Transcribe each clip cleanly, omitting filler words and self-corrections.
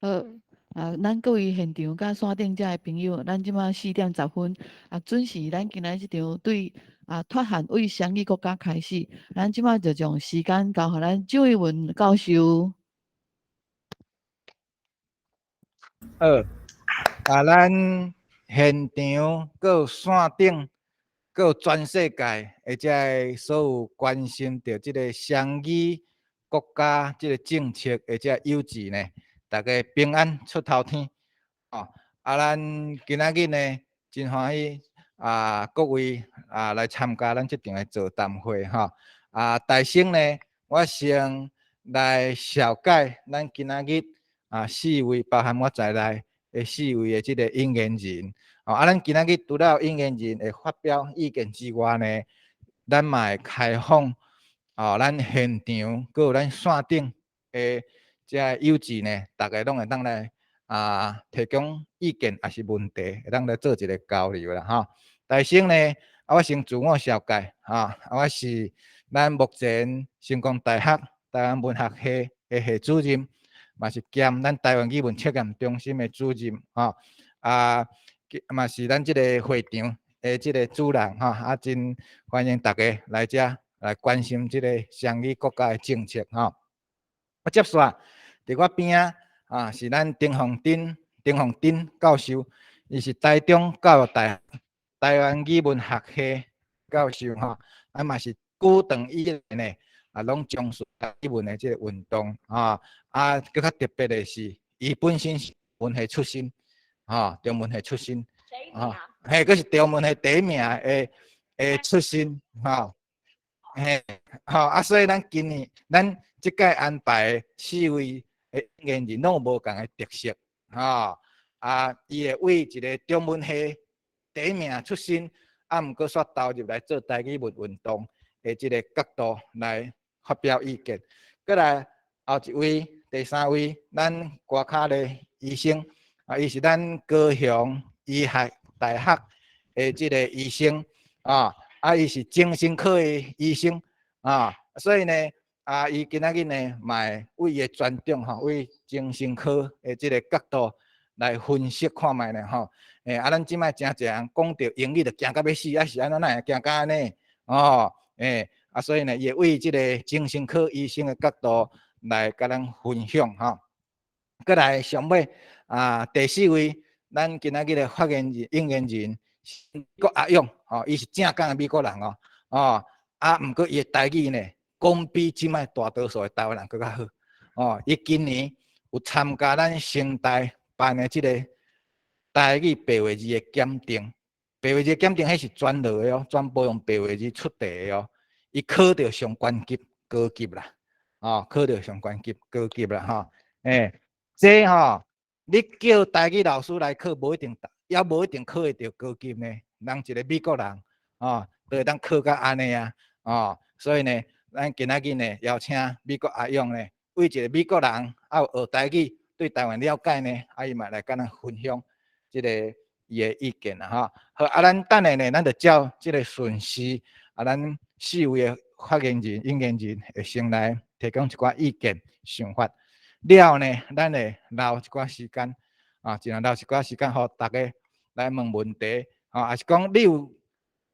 好，啊，咱各位現場佮線頂遮的朋友，咱這馬4點10分，啊，準時咱今仔這場對啊脫漢為雙語國家開始，咱這馬就將時間交予咱周逸文教授。好，啊，咱現場閣有線頂，閣有全世界的這个所有關心著這个雙語國家這个政策的這个友志呢，大家平安出頭天。哦，啊，咱今仔日呢，真歡喜啊，各位啊來參加咱這場的座談會吼。啊，大先呢，我先來紹介咱今仔日啊四位，包含我在內的四位的這個引言人。哦，啊，咱今仔日除了引言人會發表意見之外呢，咱嘛會開放哦，咱現場閣有咱線頂的這个友志呢，逐家攏會當來啊提供意見，抑是問題，會當來做一个交流啦吼。大先呢，啊，我先自我紹介，吼，啊，我是咱目前成功大學台灣文學系的系主任，嘛是兼咱台灣語文測驗中心的主任，吼，啊，嘛是咱這个會場的這个主人，吼，啊，真歡迎大家來遮來關心這个雙語國家的政策，吼。我接續佇我邊仔啊，是咱丁鳳珍、丁鳳珍教授，伊是台中教育大學台灣語文學系教授，吼，啊嘛是久長以來呢，啊，攏從事台語文的這个運動，啊，啊，閣較特別的是，伊本身是文系出身，吼，中文系出身，吼，嘿，閣是中文系第一名的的出身，吼，嘿，吼，啊，所以咱今年咱這屆安排的四位的引言人攏有無仝的特色，吼，啊，伊會為一个中文系第一名出身，啊，毋過煞投入來做台語文運動的這个角度來發表意見。閣來後一位，第三位，咱郭卡的醫生，啊，伊是咱高雄醫學大學的這个醫生，啊，啊，伊是精神科的醫生，啊，所以呢，啊，伊今仔日呢，嘛會為伊的專長吼，為精神科的這个角度來分析看覓咧吼。欸，啊，咱這擺誠濟人講著英語就驚甲欲死，啊是按怎哪會驚甲按呢？哦，欸，啊，所以呢，伊會為這个精神科醫生的角度來共咱分享吼。閣來上尾啊，第四位，咱今仔日的發言人、引言人，美國阿勇，吼，伊是正港的美國人哦，哦，啊，毋過伊的台語呢，講比這擺大多數的台灣人閣較好，哦，伊今年有參加咱成大辦的這个台語白話字的檢定，白話字檢定彼是全落的哦，全部用白話字出題的哦。伊考著上懸級高級啦，哦，考著上懸級高級啦，吼，欸，這吼，你叫台語老師來考，無一定，也無一定考會著高級呢。人一个美國人，哦，都會當考甲按呢啊，哦，所以呢，咱今仔日呢邀請美國阿勇呢，為一个美國人，啊有學台語，對台灣了解呢，啊伊嘛來共咱分享這个伊的意見啦，吼。好，啊，咱等下呢，咱就照這个順序，啊，咱四位的發言人、引言人會先來提供一寡意見、想法。了後呢，咱會留一寡時間，啊，盡量留一寡時間，予大家來問問題，啊，抑是講你有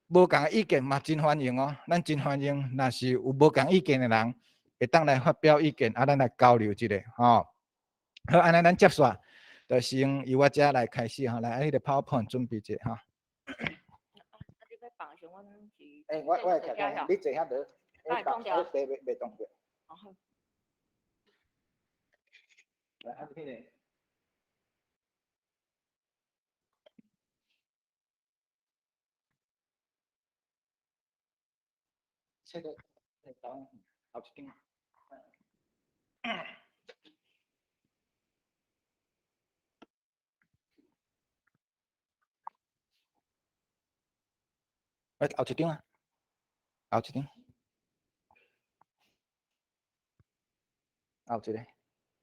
無仝的意見嘛，真歡迎哦。咱真歡迎，若是有無仝意見的人，會當來發表意見，啊，咱來交流一下，吼。好，按呢咱接續，就先由我這來開始吼，來，啊，彼个 PowerPoint 準備一下吼。欸，我會徛遐，你坐遐無？袂袂袂動著。好。來，啊，彼个。這个，後一張。欸，後一張啊，後一張，後一个，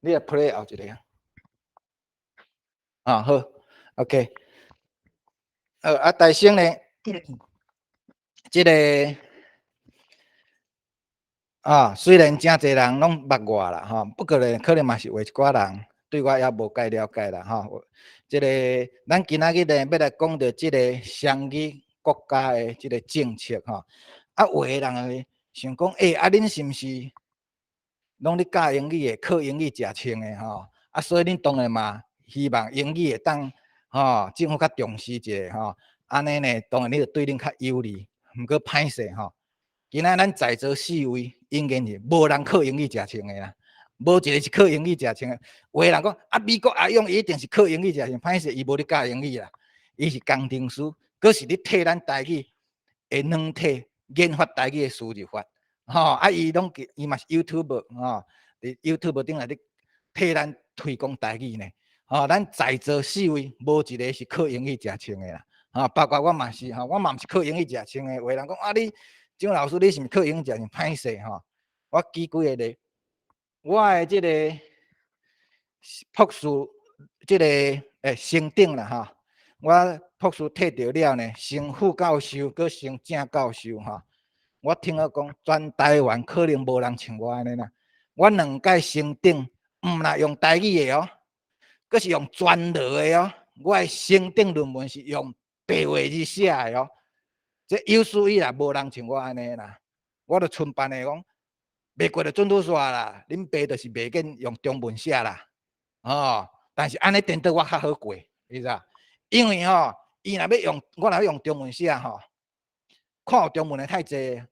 你來 play 後一个啊。啊，好，OK。好，啊，大先呢，這个啊，雖然誠濟人攏捌我啦，吼，不過呢，可能嘛是有一寡人對我猶無蓋了解啦吼。這个咱今仔日呢，欲來講著這个雙語國家的這个政策吼。啊，有的人會想講，欸，啊，恁是毋是攏咧教英語的，靠英語食穿的吼？啊，所以恁當然嘛希望英語會當吼，政府較重視一下吼。按呢呢，當然你就對恁較有利。毋過歹勢吼，今仔咱在座四位，應該是無人靠英語食穿的啦。無一个是靠英語食穿的。有的人講啊，美國阿勇伊一定是靠英語食穿，歹勢伊無咧教英語啦，伊是工程師，閣是咧替咱台語的軟體研發台語的輸入法，吼啊！伊攏伊嘛是 YouTuber 吼，佇 YouTube 頂來咧替咱推廣台語呢。吼，咱在座四位無一个是靠英語食穿的啦，吼，包括我嘛是吼，我嘛毋是靠英語食穿的。有的人講啊，你蔣老師你是毋是靠英語食穿？歹勢吼，我舉幾个例。我的這个博士，這个升等啦吼，我博士摕著了呢，升副教授，閣升正教授吼。我聽講講，全台灣可能無人像我按呢啦。我兩屆升等，毋但用台語的哦，閣是用全羅的哦。我的升等論文是用白話字寫的哦。這有史以來無人像我按呢啦。我就賰辦的講，袂過就準拄煞啦，恁爸就是袂緊用中文寫啦，哦，但是按呢顛倒我較好過，你知影？因為吼，伊若欲用，我若欲用中文寫吼，看有中文的太濟，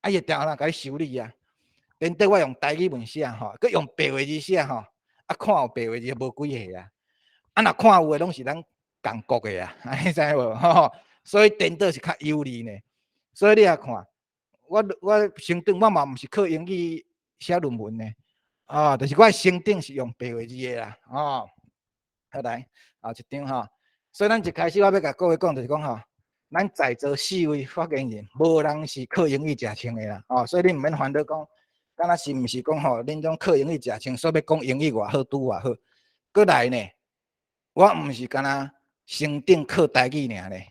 啊，伊會定定共你修理啊。顛倒我用台語文寫吼，閣用白話字寫吼，啊，看有白話字無幾个啊，啊，若看有的攏是咱仝國的啊，你知無？吼，所以顛倒是較有利呢。所以你也看。我升等我嘛毋是靠英語寫論文的，啊，就是我升等是用白話字的啦，哦，好來，後一張吼，所以咱一開始我欲共各位講就是講吼，咱在座四位發言人，無人是靠英語食穿的啦，哦，所以你毋免煩惱講，敢若是毋是講吼，恁種靠英語食穿，所以欲講英語偌好，拄偌好。閣來呢，我毋是干焦升等靠台語爾呢，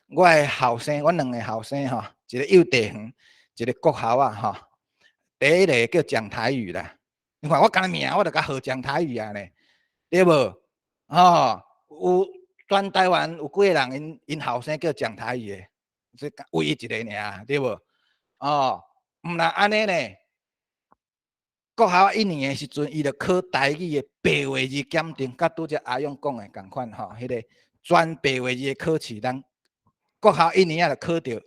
我的後生，阮兩个後生吼，一个幼稚園，一个國校啊吼。第一个叫講台語啦，你看我敢若名我就共號講台語啊呢，對無？吼，有全台灣有幾个人𪜶𪜶後生叫講台語的，這唯一一个爾，對無？哦，毋但按呢呢，國校一年的時陣，伊就考台語的白話字檢定，佮拄才阿勇講的仝款吼，彼个全白話字的考試，咱國校一年仔就考著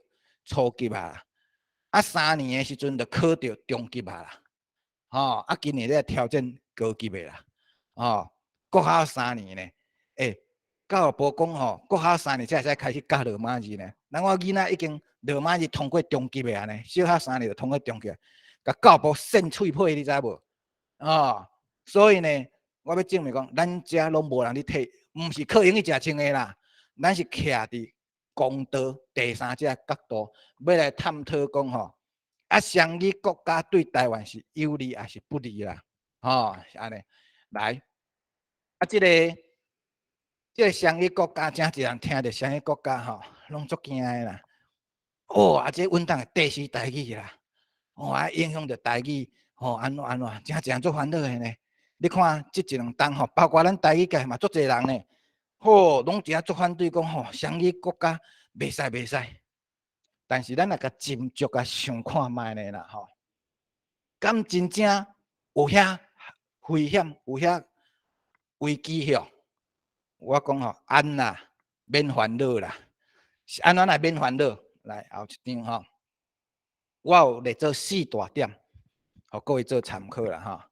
初級啊，啊3年的時陣就考著中級啊啦，吼，啊今年咧挑戰高級的啦，吼，國校三年呢，欸，教育部講吼，國校三年才會使開始教羅馬字呢，咱我囡仔已經羅馬字通過中級的啊呢，小學三年就通過中級，共教育部扇喙皮，你知無？哦，所以呢，我欲證明講，咱遮攏無人咧替，毋是靠英語食穿的啦，咱是徛佇公道第三者角度，欲來探討講吼，啊，雙語國家對台灣是有利抑是不利啦？吼，是按呢。來，啊，這个雙語國家，誠濟人聽著雙語國家吼，攏足驚的啦。哦，啊，這穩當會敵視台語啦，哦，啊，影響著台語，吼，按怎按怎，誠濟人足煩惱的呢。你看這一兩冬吼，包括咱台語界嘛，足濟人呢。吼，攏誠足反對講吼，雙語國家袂使袂使。但是咱若共斟酌啊想看覓呢啦吼，敢真正有遐危險，有遐危機吼？我講吼，按啦，免煩惱啦。是按怎來免煩惱？來後一張吼，我有列做四大點，予各位做參考啦吼。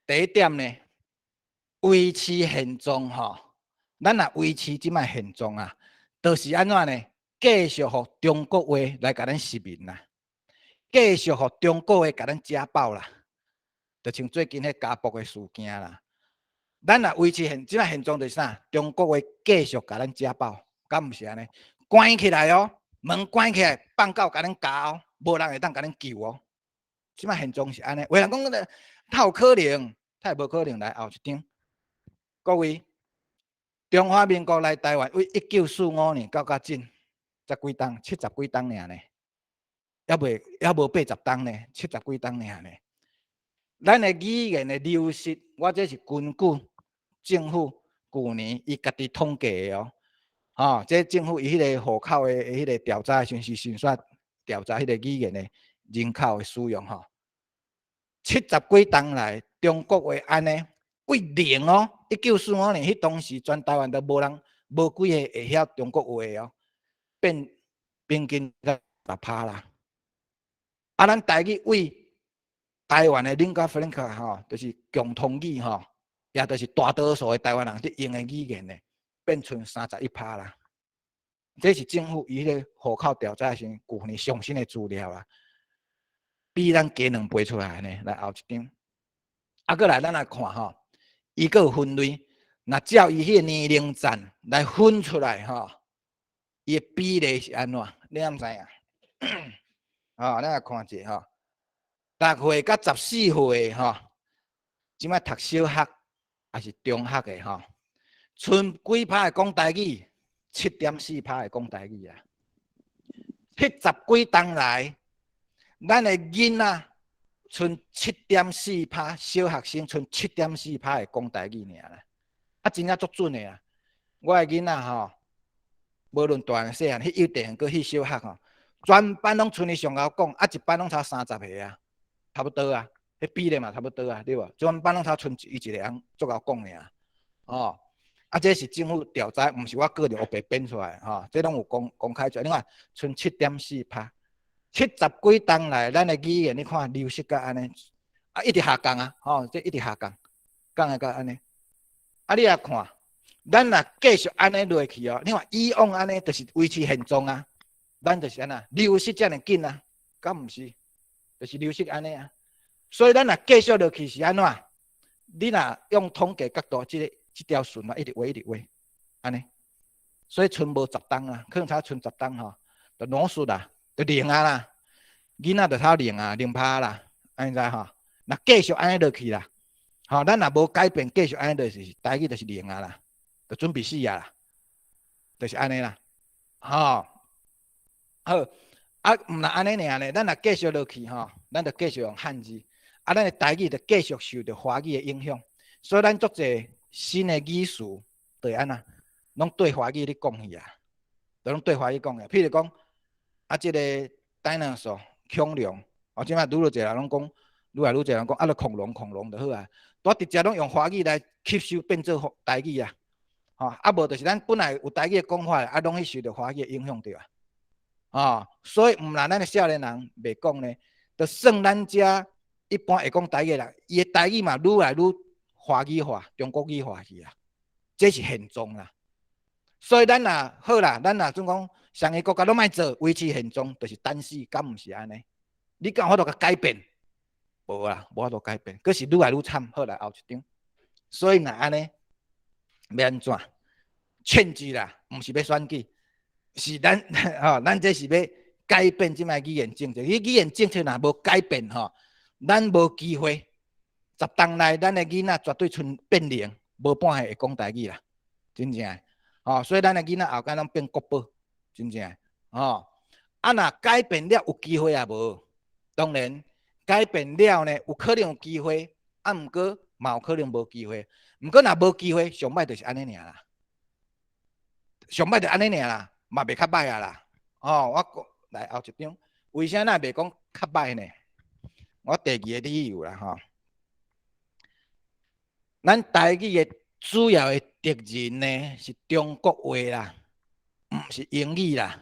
第一點呢，維持現狀吼。咱若維持這擺現狀啊，就是按怎呢？繼續予中國話來共咱殖民啦，繼續予中國話共咱食飽啦，就像最近彼家暴的事件啦。咱若維持現這擺現狀就是啥？中國話繼續共咱食飽，敢毋是按呢？關起來哦，門關起來，放狗共恁咬哦，無人會當共恁救哦。這擺現狀是按呢，有人講，哪有可能？太無可能來後一張，各位。中華民國來台灣，為1945年到較今，十幾冬，七十幾冬爾呢，猶未猶無80冬呢，七十幾冬爾呢。咱的語言的流失，我這是根據政府舊年伊家己統計的哦。吼，這政府伊彼个戶口的彼个調查的時陣是先煞調查彼個語言的人口的使用吼。70幾冬來，中國話按呢為零哦，1945年彼當時全台灣都無人無幾個會曉中國話哦，變平均才10%啦。啊，咱台語為台灣的 lingua franca 吼，就是共通語吼，也就是大多數的台灣人佇用的語言呢，變賰31%啦。這是政府伊彼个戶口調查時舊年上新的資料啦，比咱加兩倍出來呢。來後一張，啊，閣來咱來看吼，伊閣有分類，若照伊彼个年齡層來分出來吼，伊的比例是按怎？你敢知影？吼，咱來看者吼，6歲佮14歲吼，這擺讀小學抑是中學的吼，賰幾趴會講台語？7.4%會講台語啊！70幾冬來，咱的囡仔賰7.4%，小學生賰七點四趴會講台語爾啦。啊，真正足準的啊！我的囡仔吼，無論大漢細漢，去幼稚園閣去小學吼，全班攏賰伊上𠢕講，啊，一班攏差30個啊，差不多啊，彼比例嘛差不多啊，對無？全班攏差賰伊一個人足𠢕講爾，哦。啊，這是政府調查，毋是我個人烏白編出來，吼，這攏有公公開出來。你看，賰七點四趴，70幾冬來，咱的語言你看流失甲按呢，啊，一直下降啊，吼，這一直下降，降會到按呢。啊，你也看，咱若繼續按呢落去哦，你看以往按呢，就是維持現狀啊，咱就是按怎流失遮爾緊啊，敢毋是？就是流失按呢啊。所以咱若繼續落去是按怎？你若用統計角度，這個這條線啊，一直畫一直畫，按呢。所以賰無十冬啊，可能才賰十冬吼，就濃縮啦，就零啊啦，囡仔就差零啊，0%啦，按呢知吼？若繼續按呢落去啦，吼，咱若無改變，繼續按呢落去，台語就是零啊啦，就準備死啊啦，就是按呢啦，吼，好，啊，毋若按呢爾呢，咱若繼續落去吼，咱就繼續用漢字，啊，咱的台語就繼續受著華語的影響，所以咱足濟新的語詞，就會按怎，攏對華語咧講去啊，就攏對華語講去。譬如講，啊，這個 dinosaur 恐龍，哦，這擺愈來愈濟人攏講，愈來愈濟人講，啊，就恐龍恐龍就好啊。都直接攏用華語來吸收變做台語啊，吼，啊無就是咱本來有台語的講法，啊，攏去受著華語的影響著啊，吼，所以毋但咱的少年人袂講呢，就算咱遮一般會講台語的人，伊的台語嘛愈來愈華語化、中國語化去啊，這是現狀啦。所以咱若好啦，咱若準講雙語國家攏莫做，維持現狀，就是等死，敢毋是按呢？你敢有法度共改變？無啊，無法度改變，閣是愈來愈慘。好來後一張，所以若按呢，欲按怎？勸舉啦，毋是欲選舉，是咱吼，咱這是欲改變這擺語言政策。你語言政策若無改變吼，咱無機會。10冬內，咱的囡仔絕對賰變零，無半個會講台語啦，真正。吼，所以咱的囡仔後擺攏變國寶，真正。吼，啊，若改變了有機會也無？當然，改變了呢，有可能有機會，啊，毋過嘛有可能無機會。毋過若無機會，上歹就是按呢爾啦。上歹就按呢爾啦，嘛袂較歹啊啦。吼，我講來後一張，為啥咱袂講較歹呢？我第二個理由啦，吼。咱台語的主要的敵人呢是中國話啦，毋是英語啦。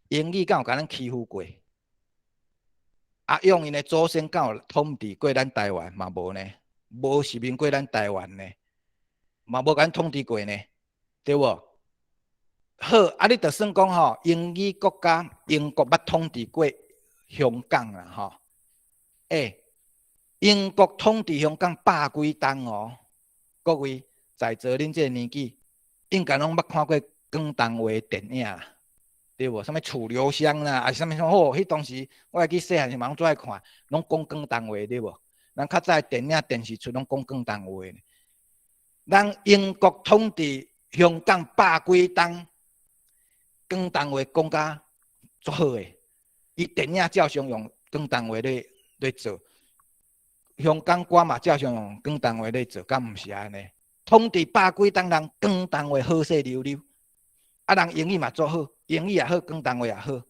英語敢有共咱欺負過？啊，用𪜶的祖先敢有統治過咱台灣？嘛無呢，無殖民過咱台灣呢，嘛無共咱統治過呢，對無？好，啊，你就算講吼，英語國家英國捌統治過香港啦，吼，欸，英國統治香港百幾冬哦，各位在座恁這個年紀，應該攏捌看過廣東話電影啦，對無？啥物楚留香啦，抑是啥物啥吼，彼當時我會記細漢時嘛攏總愛看，攏講廣東話對無？咱較早電影電視出攏講廣東話。咱英國統治香港百幾冬，廣東話講甲足好的，伊電影照常用廣東話咧咧做。香港歌嘛照常用廣東話咧做，敢毋是按呢？統治百幾冬人廣東話好勢溜溜，啊人英語嘛做好，英語也好，廣東話也好。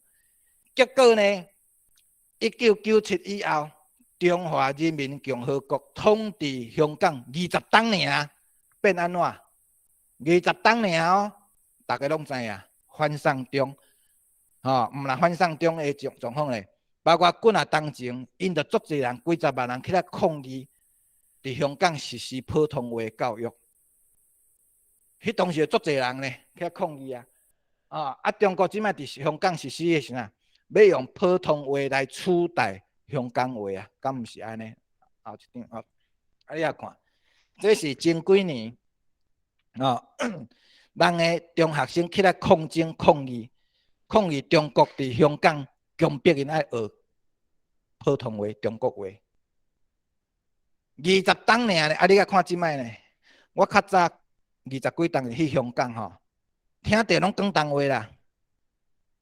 結果呢，1997以後，中華人民共和國統治香港二十冬爾，變按怎？二十冬爾哦，逐家攏知影，反送中，吼，毋但反送中的狀狀況咧，包括幾若冬前，𪜶就足濟人，幾十萬人起來抗議，佇香港實施普通話教育。彼當時足濟人咧起來抗議啊！啊，啊，中國這擺佇香港實施的是啥？欲用普通話來取代香港話啊？敢毋是按呢？後一張哦，啊，你也看，這是前幾年，哦，人的中學生起來抗爭抗議，抗議中國佇香港強迫𪜶愛學普通話、中國話。二十冬爾咧，啊！你共看這擺呢？我較早二十幾冬去香港吼，聽著攏廣東話啦。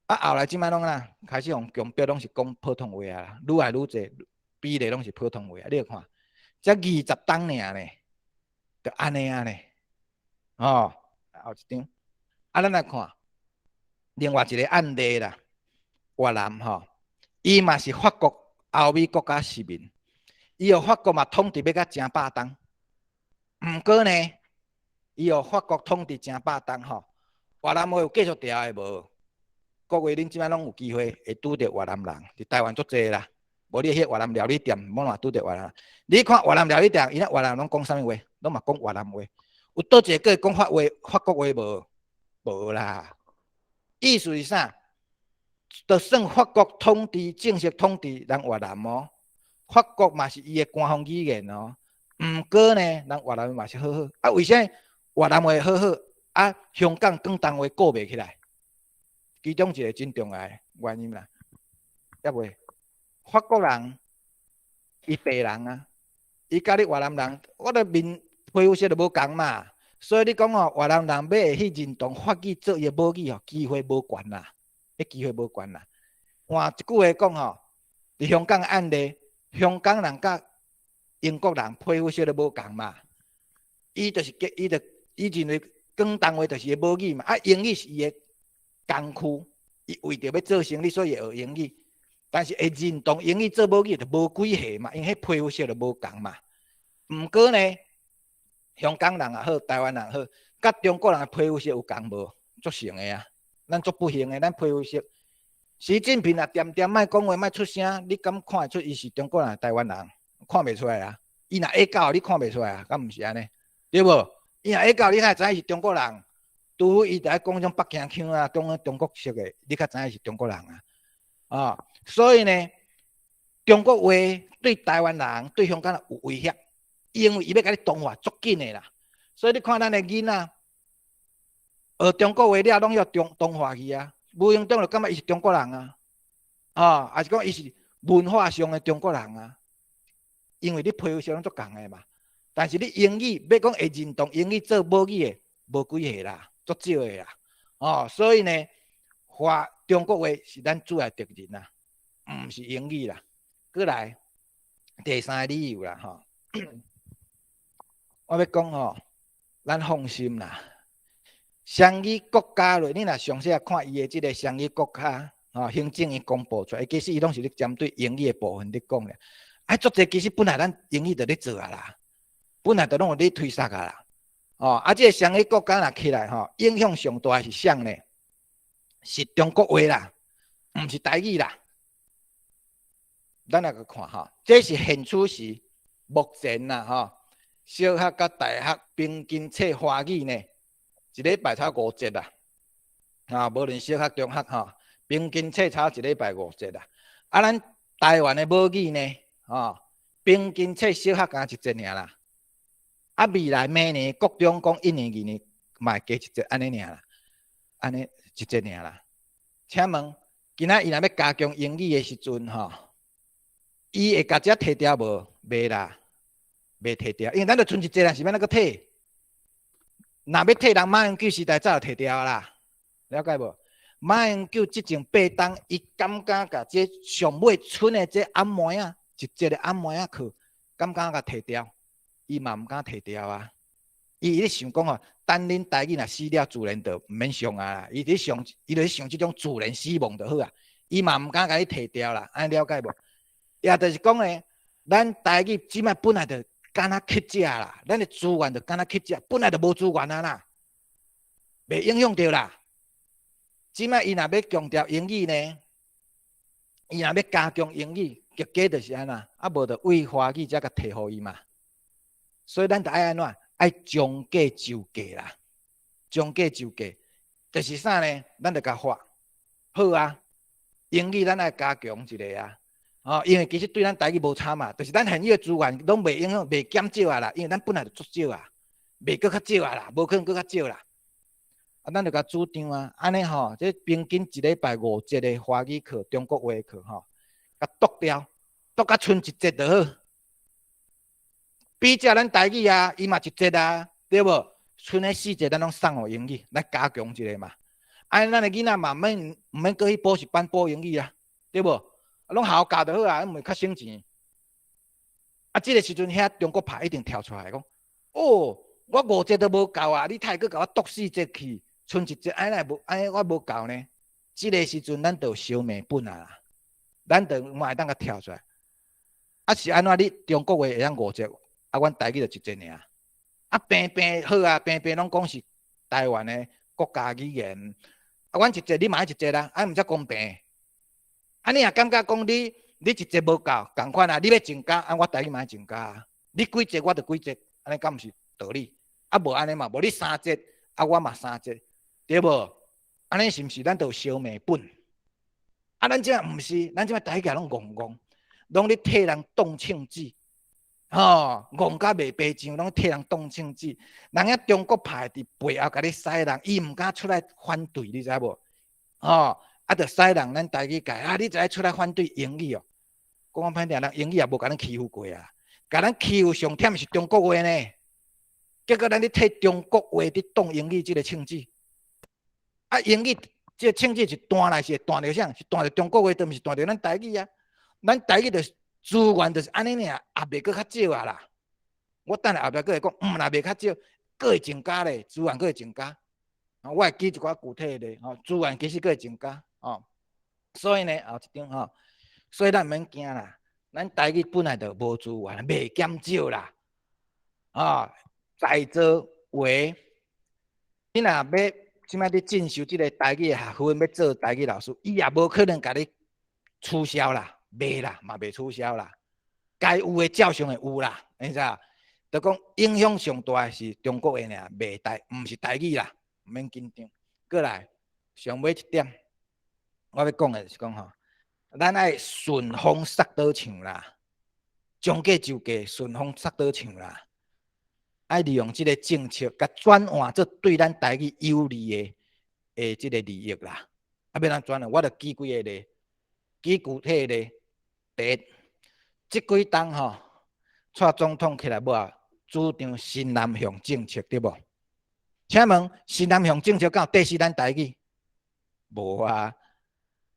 啊，後來這擺攏啦，開始予強迫攏是講普通話啊，愈來愈濟比例攏是普通話啊。你看，才二十冬爾呢，就按呢啊呢，哦，後一張。啊，咱來看另外一個案例啦，越南吼，伊嘛是法國歐美國家殖民，伊予法國嘛統治欲甲成百冬，毋過呢，伊予法國統治成百冬吼，越南話有繼續調的無？各位恁這擺攏有機會會拄著越南人，佇台灣足濟啦。無你去越南料理店，無嘛拄著越南。你看越南料理店，𪜶越南攏講啥物話？攏嘛講越南話。有佗一個會講法話、法國話無？無啦。意思是啥？就算法國統治正式統治咱越南哦，法國嘛是伊的官方語言哦。毋過呢，咱越南嘛是好好。啊，為啥越南話好好？啊，香港廣東話顧袂起來？其中一個真重要的原因啦，抑未？法國人伊白人啊，伊佮你越南人，我的面皮膚色就無仝嘛，所以你講哦，越南人欲會去認同法語做伊的母語哦，機會無懸啦，彼機會無懸啦。換一句話講吼，佇香港案例，香港人佮英國人皮膚色都無仝嘛，伊就是伊就伊認為廣東話就是伊的母語嘛，啊，英語是伊的工具，伊為著欲做生意，所以會學英語。但是會認同英語做母語就無幾個嘛，因為彼皮膚色就無仝嘛。毋過呢，香港人也好，台灣人也好，佮中國人的皮膚色有仝無？足成的啊！咱足不幸的，咱皮膚色。習近平若恬恬莫講話，莫出聲，你敢看會出伊是中國人、台灣人？看袂出來啊！伊若會教，你看袂出來啊？敢毋是按呢？對無？伊若會教，你哪會知伊是中國人？除非伊著愛講種北京腔啊，講中國式的，你較知影伊是中國人啊！啊，所以呢，中國話對台灣人、對香港人有威脅，因為伊欲共你同化足緊的啦。所以你看咱的囡仔學中國話了，攏予中同化去啊！無形中就感覺伊是中國人啊，啊，抑是講伊是文化上的中國人啊。因為你皮膚色攏足仝的嘛，但是你英語欲講會認同英語做母語的，無幾個啦，足少的啦。哦，所以呢，華中國話是咱主要敵人啦，毋是英語啦。閣來第三個理由啦，吼，我欲講吼，咱放心啦。雙語國家內，你若詳細看伊的這個雙語國家，吼，行政院公布出來，其實伊攏是咧針對英語的部分咧講咧。啊，足濟其實本來咱英語就咧做啊啦，本來就攏有咧推捒啊啦。哦，啊，這個雙語國家若起來吼，影響上大是啥呢？是中國話啦，毋是台語啦。咱來個看吼，這是現此時目前啦吼，小學佮大學平均冊華語呢，一禮拜才五節啦。啊，無論小學、中學吼，平均冊才一禮拜五節啦。啊，咱台灣的母語呢，吼，平均冊小學敢一節爾啦。啊，未來明年國中講一年、二年嘛會加一節按呢爾啦，按呢一節爾啦。請問，今仔伊若欲加強英語的時陣吼，伊會共這提掉無？袂啦，袂提掉，因為咱就賰一節啦，是欲按怎閣提？若欲提人馬英九時代早就提掉啦，了解無？馬英九執政八冬，伊敢敢共這上尾賰的這暗暝仔，一節的暗暝仔課，敢毋敢共提掉？伊嘛毋敢提掉啊！伊咧想講吼，等恁台語若死了，自然就毋免上啊啦。伊咧想，伊咧想這種自然死亡就好啊。伊嘛毋敢共你提掉啦，按呢了解無？也就是講呢，咱台語這擺本來就敢若乞食啦，咱的資源就敢若乞食，本來就無資源啊啦，袂影響著啦。這擺伊若欲強調英語呢，伊若欲加強英語，結果就是按怎？啊，無就對華語遮共提予伊嘛。所以咱就愛按怎？愛將計就計啦，將計就計，就是啥呢？咱就共話好啊，英語咱愛加強一下啊，哦，因為其實對咱台語無差嘛，就是咱現有的資源攏袂影響，袂減少啊啦，因為咱本來就足少啊，袂閣較少啊啦，無可能閣較少啦。啊，咱就共主張啊，按呢吼，這平均一禮拜五節的華語課、中國話課吼，共剁掉，剁甲賰一節就好。比照咱台語啊，伊嘛一節啊，對無？賰彼四節，咱攏送予英語來加強一下嘛。按呢咱的囡仔嘛，毋免閣去補習班補英語啊，對無？攏學校教就好啊，毋會較省錢。啊，這個時陣遐中國派一定跳出來講：哦，我五節都無夠啊，你太閣共我剁四節去，賰一節，按呢無按呢我無夠呢？這個時陣咱就有相罵本啊，咱就嘛會當共跳出來。啊是按怎？你中國話會曉五節？啊，阮台語就一節爾。啊，平平好啊，平平攏講是台灣的國家語言。啊，阮一節你嘛愛一節啦，按毋才公平。啊，你若感覺講你一節無夠，仝款啊，你欲增加，啊，我台語嘛愛增加啊。你幾節我就幾節，按呢敢毋是道理？啊，無按呢嘛，無你三節，啊，我嘛三節，對無？按呢是毋是咱就有相罵本？啊，咱這毋是，咱這台語攏戇戇，攏咧替人擋銃子。吼，戇甲袂白上，攏替人擋銃子。人遐中國派佇背後共你使人，伊毋敢出來反對，你知無？吼，啊，就使人咱台語界啊，你知影出來反對英語哦？講較歹聽，人英語也無共咱欺負過啊，共咱欺負上忝是中國話呢。結果咱咧替中國話佇擋英語這个銃子，啊，英語這个銃子是彈來是會彈著啥？是彈著中國話，都毋是彈著咱台語啊。咱台語就是資源就是按呢爾，也袂閣較少啊啦。我等下後壁閣會講，毋若袂較少，閣會增加咧，資源閣會增加。我會舉一寡具體的例，吼，資源其實閣會增加，吼。所以呢，後一張吼，所以咱毋免驚啦。咱台語本來就無資源，袂減少啦。啊，在座話，你若欲這擺佇進修這个台語的學分，欲做台語老師，伊也無可能共你取消啦。袂啦，嘛袂取消啦。該有的照常會有啦，你知影？就講影響上大的是中國話爾，袂台，毋是台語啦，毋免緊張。過來，上尾一點，我欲講的是講吼，咱愛順風捒倒唱啦，將計就計，順風捒倒唱啦。愛利用這个政策，共轉換做對咱台語有利的的這个利益啦。啊，欲按怎轉換？我就舉幾个例，舉具體的例。第一，這幾冬吼，蔡總統起來欲主張新南向政策，對無？請問新南向政策敢有綴死咱台語？無啊。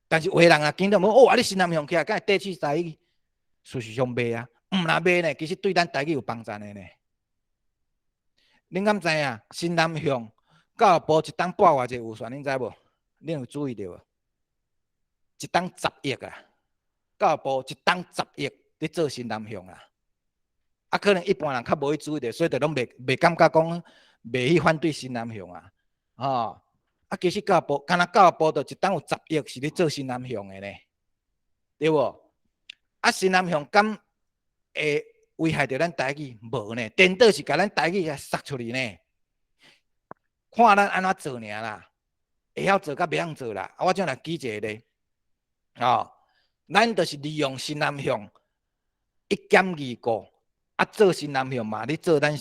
但是有的人啊，見到講哦，啊你新南向起來，敢會綴死台語？事實上袂啊，毋若袂呢，其實對咱台語有幫助的呢。恁敢知影新南向教育部一冬撥偌濟預算？恁知無？恁有注意著無？一冬十億啊！教育部一冬十億佇做新南向啊！啊，可能一般人較無去注意著，所以就攏袂感覺講袂去反對新南向啊！吼，啊，其實教育部，敢若教育部就一冬有十億是咧做新南向的呢，對無？啊，新南向敢會危害著咱台語？無呢，顛倒是共咱台語共殺出去呢。看咱按怎做爾啦，會曉做佮袂曉做啦。啊，我這來舉一个例，哦，咱就是利用新南向一兼二顧，啊，做新南向嘛，咧做咱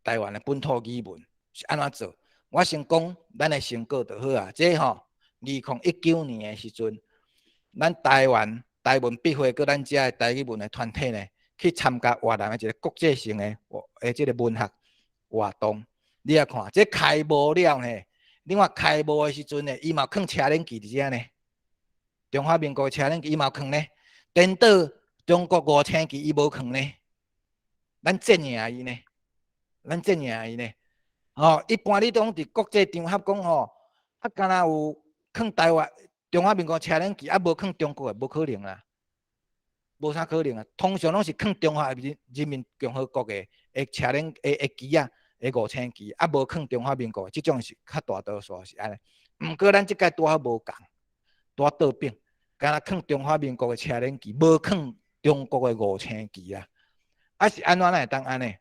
台灣的本土語文是按怎做？我先講咱的成果就好啊。這吼，2019年的時陣，咱台灣台文筆會佮咱遮的台語文的團體呢，去參加越南的一個國際性的的這个文學活動。你來看，這開幕了呢，你看開幕的時陣呢，伊嘛囥車輪旗佇遮呢。中華民國車輪旗伊嘛囥呢，顛倒中國五星旗伊無囥呢。咱戰贏伊呢，咱戰贏伊呢。吼，一般你講佇國際場合講吼，啊，敢若有囥台灣中華民國車輪旗，啊，無囥中國的，無可能啊，無啥可能啊。通常攏是囥中華人民共和國的車輪的旗仔，的五星旗，啊，無囥中華民國的，這種是較大多數是按呢。毋過咱這屆拄好無仝，拄好倒反，敢若囥中華民國的車輪旗，無囥中國的五星旗啊。啊是按怎咱會當按呢？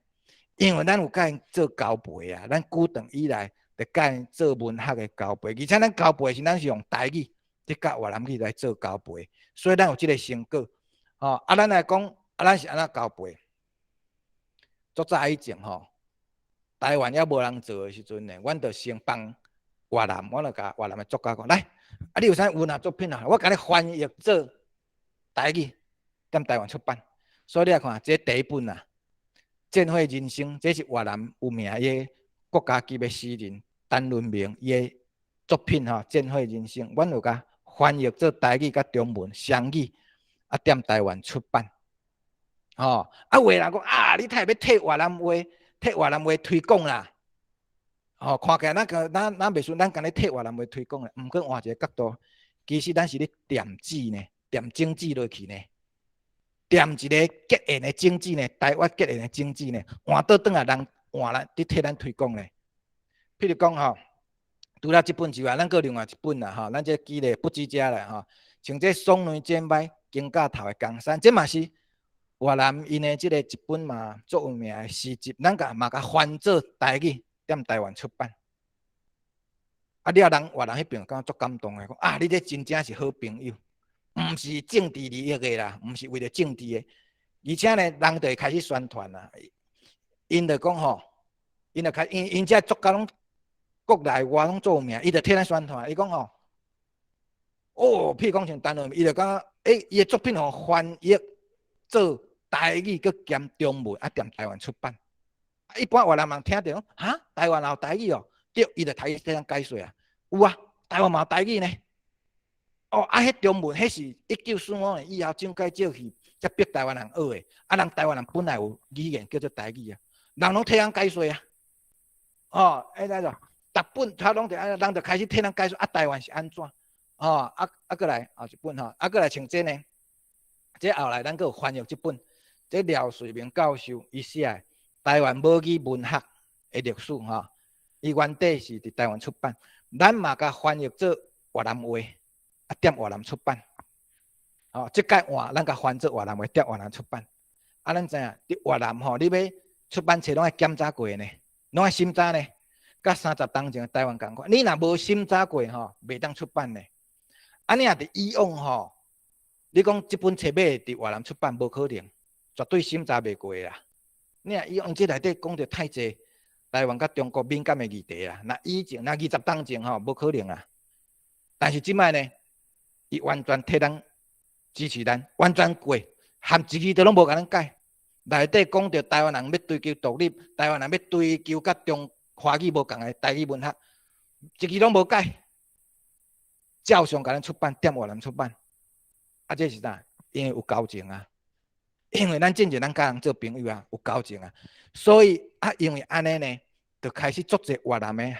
因為咱有共𪜶做交陪啊，咱古長以來就共𪜶做文學的交陪，而且咱交陪時，咱是用台語佇佮越南語來做交陪，所以咱有這个成果。吼，啊，咱來講，啊，咱是按怎交陪？足早以前吼，台灣猶無人做的時陣呢，阮就先幫越南，我就共越南的作家講，來，啊，你有啥文學作品啊？我共你翻譯做台語，踮台灣出版。所以你來看，這第一本啊，《戰火人生》，這是越南有名的國家級的詩人陳倫明伊的作品吼，《戰火人生》，阮有共翻譯做台語佮中文雙語，啊，踮台灣出版。吼，啊，有的人講啊，你太欲替越南話，替越南話推廣啦。吼，看起來咱個咱咱袂輸，咱敢咧替越南話推廣咧。毋過換一個角度，其實咱是咧奠子呢，奠種子落去呢，奠一個結緣的種子呢，台灣結緣的種子呢，換倒轉來人換來佇替咱推廣呢。譬如講吼，除了這本之外，咱閣有另外一本啦吼，咱這記咧不止遮啦吼，像這爽軟剪歹肩胛頭的江山，這嘛是越南𪜶的這个一本嘛足有名的詩集，咱共嘛共翻做台語，踮台灣出版。啊，了人越南彼邊感覺足感動的，講啊，你這真正是好朋友，毋是政治利益的啦，毋是為著政治的，而且呢，人就會開始宣傳啦。𪜶就講吼，𪜶就開，𪜶𪜶這作家攏國內外攏足有名，伊就替咱宣傳。伊講吼，哦，譬如講像陳倫，伊就講，欸，伊的作品吼翻譯做台語，閣兼中文，啊，踮台灣出版。一般越南人聽著，哈，台灣也有台語哦，對，伊就開始替咱解說啊。有啊，台灣嘛有台語呢。哦，啊，彼中文，彼是1945年以後蔣介石去才逼台灣人學的。啊，人台灣人本來有語言叫做台語啊，人攏替咱解說啊。哦，欸，那個，逐本他攏就按呢，人就開始替咱解說啊，台灣是按怎？哦，啊啊，閣來後一本吼，啊，閣來像這呢，這後來咱閣有翻譯這本，這廖瑞明教授伊寫的《台灣母語文學的歷史》吼，伊原底是佇台灣出版，咱嘛共翻譯做越南話，啊，踮越南出版。哦，這擺換咱共翻做越南話，踮越南出版。啊，咱知影佇越南吼，你欲出版冊攏愛檢查過呢，攏愛審查呢，佮30冬前台灣仝款。你若無審查過吼，袂當出版呢。啊，你若佇以往吼，你講這本冊欲佇越南出版，無可能，絕對審查袂過啦。你若以往這內底講著太濟台灣佮中國敏感的議題啦，若以前若20冬前吼，無可能啊。但是這擺呢，伊完全替咱支持咱，完全過，含一字都攏無共咱改。內底講著台灣人欲追求獨立，台灣人欲追求佮中華語無仝的台語文學，一字攏無改，照常共咱出版，踮越南出版。啊，這是啥？因為有交情啊。因為咱進前咱佮人做朋友啊，有交情啊，所以啊，因為按呢呢，就開始足濟越南的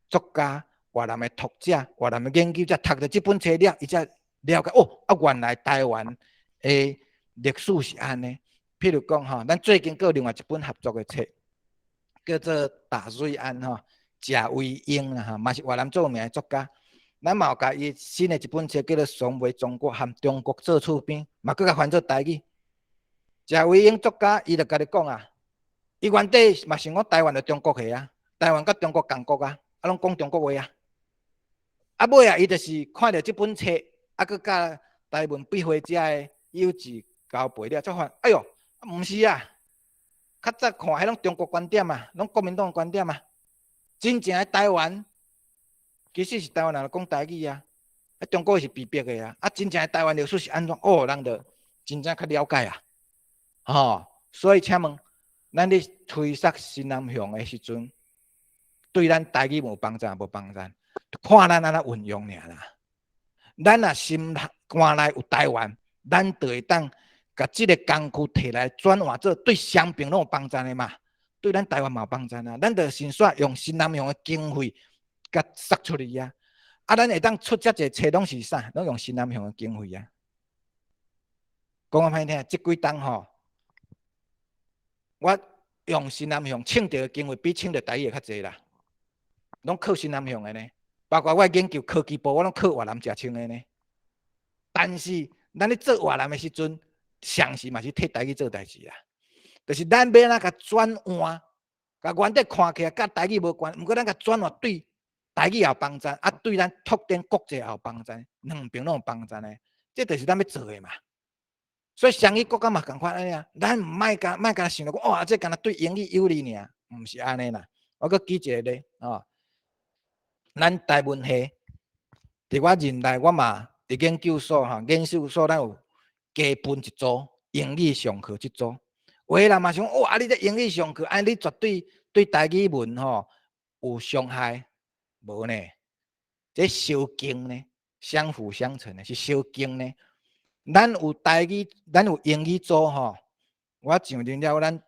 作家、越南的讀者、越南的研究者讀著這本冊了，伊才了解哦，啊，原來台灣的歷史是按呢。譬如講吼，咱最近閣有另外一本合作的冊，叫做《大瑞安》吼，謝維英啦吼，嘛是越南著名的作家。咱嘛有共伊新的一本冊叫做《爽袂中國》和中國做厝邊，嘛閣共翻做台語。謝維英作家，伊就家己講啊，伊原底嘛想講台灣就中國的啊，台灣佮中國仝國啊，啊攏講中國話啊。啊尾啊，伊就是看著這本冊，啊閣佮台文筆會遮的友誼交陪了，才發現，哎喲，毋是啊，較早看彼攏中國觀點啊，攏國民黨觀點啊，真正的台灣其實是台灣人講台語啊，啊中國是被迫的啊，啊真正的台灣歷史是按怎？哦，人就真正較了解啊。吼，所以請問，咱咧推捒新南向的時陣，對咱台語有幫助無幫助？看咱按怎運用爾啦。咱若心肝內有台灣，咱就會當共這个工具提來轉換做對雙邊攏有幫贊的嘛，對咱台灣嘛有幫贊啊。咱就先煞用新南向的經費共殺出去啊！啊，咱會當出遮濟冊攏是啥？攏用新南向的經費啊！講較歹聽，這幾冬吼，我用新南向請著的經費比請著台語的較濟啦，攏靠新南向的呢。包括我研究科技部，我攏靠越南食穿的呢。但是咱咧做越南的時陣，常時嘛是替台語做代誌啦。就是咱欲按怎共轉換，共原底看起來佮台語無關，毋過咱共轉換對台語也有幫贊，啊對咱拓展國際也有幫贊，兩邊攏有幫贊的。這就是咱欲做的嘛。所以雙語國家嘛仝款按呢啊，咱毋莫干莫干焦想著講，哇，這干焦對英語有利爾，毋是按呢啦。我閣舉一個例，吼。咱台文系，佇我任內，我嘛佇研究所吼，研究所咱有加分一組英語上課這組。有的人嘛想，哇，啊你這英語上課，按呢絕對對台語文吼有傷害？無呢？這相經呢，相輔相成的，是相經呢。咱有台語，咱有英語組吼，我上任了，咱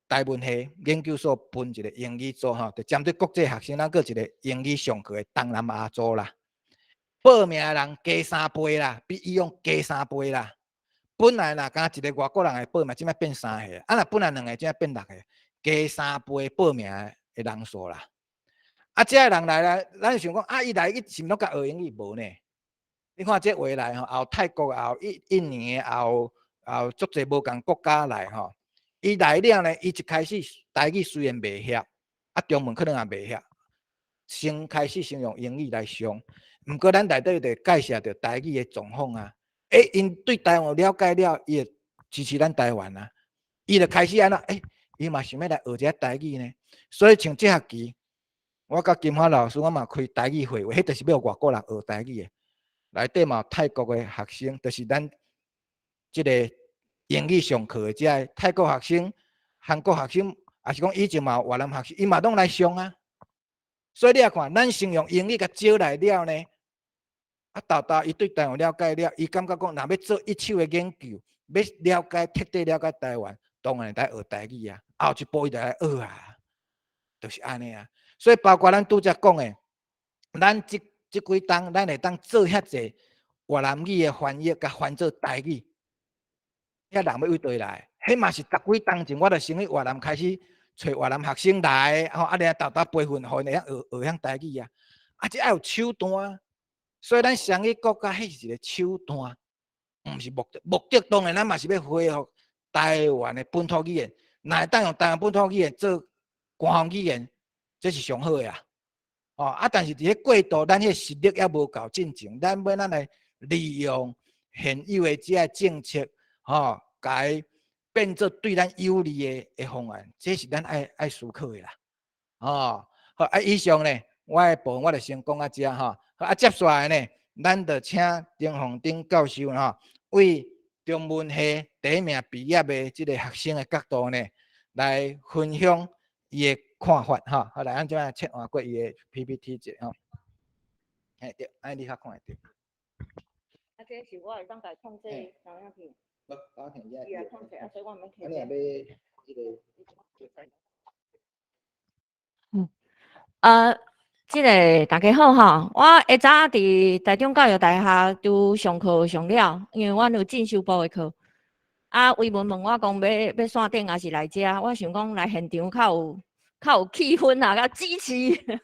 台文系研究所分一個英語組吼，就針對國際學生，咱閣一個英語上課的東南亞組啦。報名的人加三倍啦，比以往加三倍啦。本來若干焦一個外國人會報名，這擺變三個，啊若本來兩個，這擺變六個，加三倍報名的人數啦。啊，這个人來啦，咱想講啊，伊來伊是毋攏共學英語？無呢？你看這話來吼，也有泰國，也有印尼的，也有足濟無仝國家來吼。伊來了呢，伊一開始台語雖然袂曉，啊中文可能也袂曉，先開始先用英語來上。毋過咱內底就介紹著台語的狀況啊。欸，𪜶對台灣有了解了，伊會支持咱台灣啊。伊就開始按怎？欸，伊嘛想欲來學一下台語呢。所以像這學期，我佮金花老師，我嘛開台語會，彼就是欲予外國人學台語的。內底嘛有泰國的學生，就是咱這個英語上課的這个泰國學生、韓國學生，抑是講以前嘛有越南學生，伊嘛攏來上啊。所以你也看，咱先用英語共招來了呢，啊，沓沓伊對台灣了解了，伊感覺講，若欲做一手的研究，欲了解徹底了解台灣，當然會使學台語啊。後一步伊就來學啊，就是按呢啊。所以包括咱拄才講的，咱這這幾冬，咱會當做遐濟越南語的翻譯，共翻做台語，遐人欲佗位來？彼嘛是十幾冬前，我就先去越南開始揣越南學生來，吼，啊，爾沓沓培訓，予𪜶會曉學學曉台語啊。啊，這愛有手段啊。所以咱雙語國家，彼是一個手段，毋是目的。目的當然咱嘛是欲恢復台灣的本土語言，若會當用台灣本土語言做官方語言，這是上好的啊。哦，啊，但是佇咧過渡，咱彼個實力猶無夠進前，咱欲按怎來利用現有的這个政策，吼，共伊變做對咱有利的的方案，這是咱愛愛思考的啦。哦，好，啊，以上呢，我的部分我就先講到遮吼。啊，接下來呢，咱就請丁鳳鼎教授吼，為中文系第一名畢業的這个學生的角度呢，來分享伊的看法吼。好，來，咱這擺切換過伊的 PPT 者吼。嘿，對，按呢你較看會著。啊，這是我會當共控制投影片。無，投影片伊來控制，啊，所以我毋免摕。你若欲這个。嗯，這个大家好吼，我下早佇台中教育大學拄上課上了，因為阮有進修部的課。啊，維文問我講欲欲線頂抑是來遮，我想講來現場較有較有氣氛啊，較支持。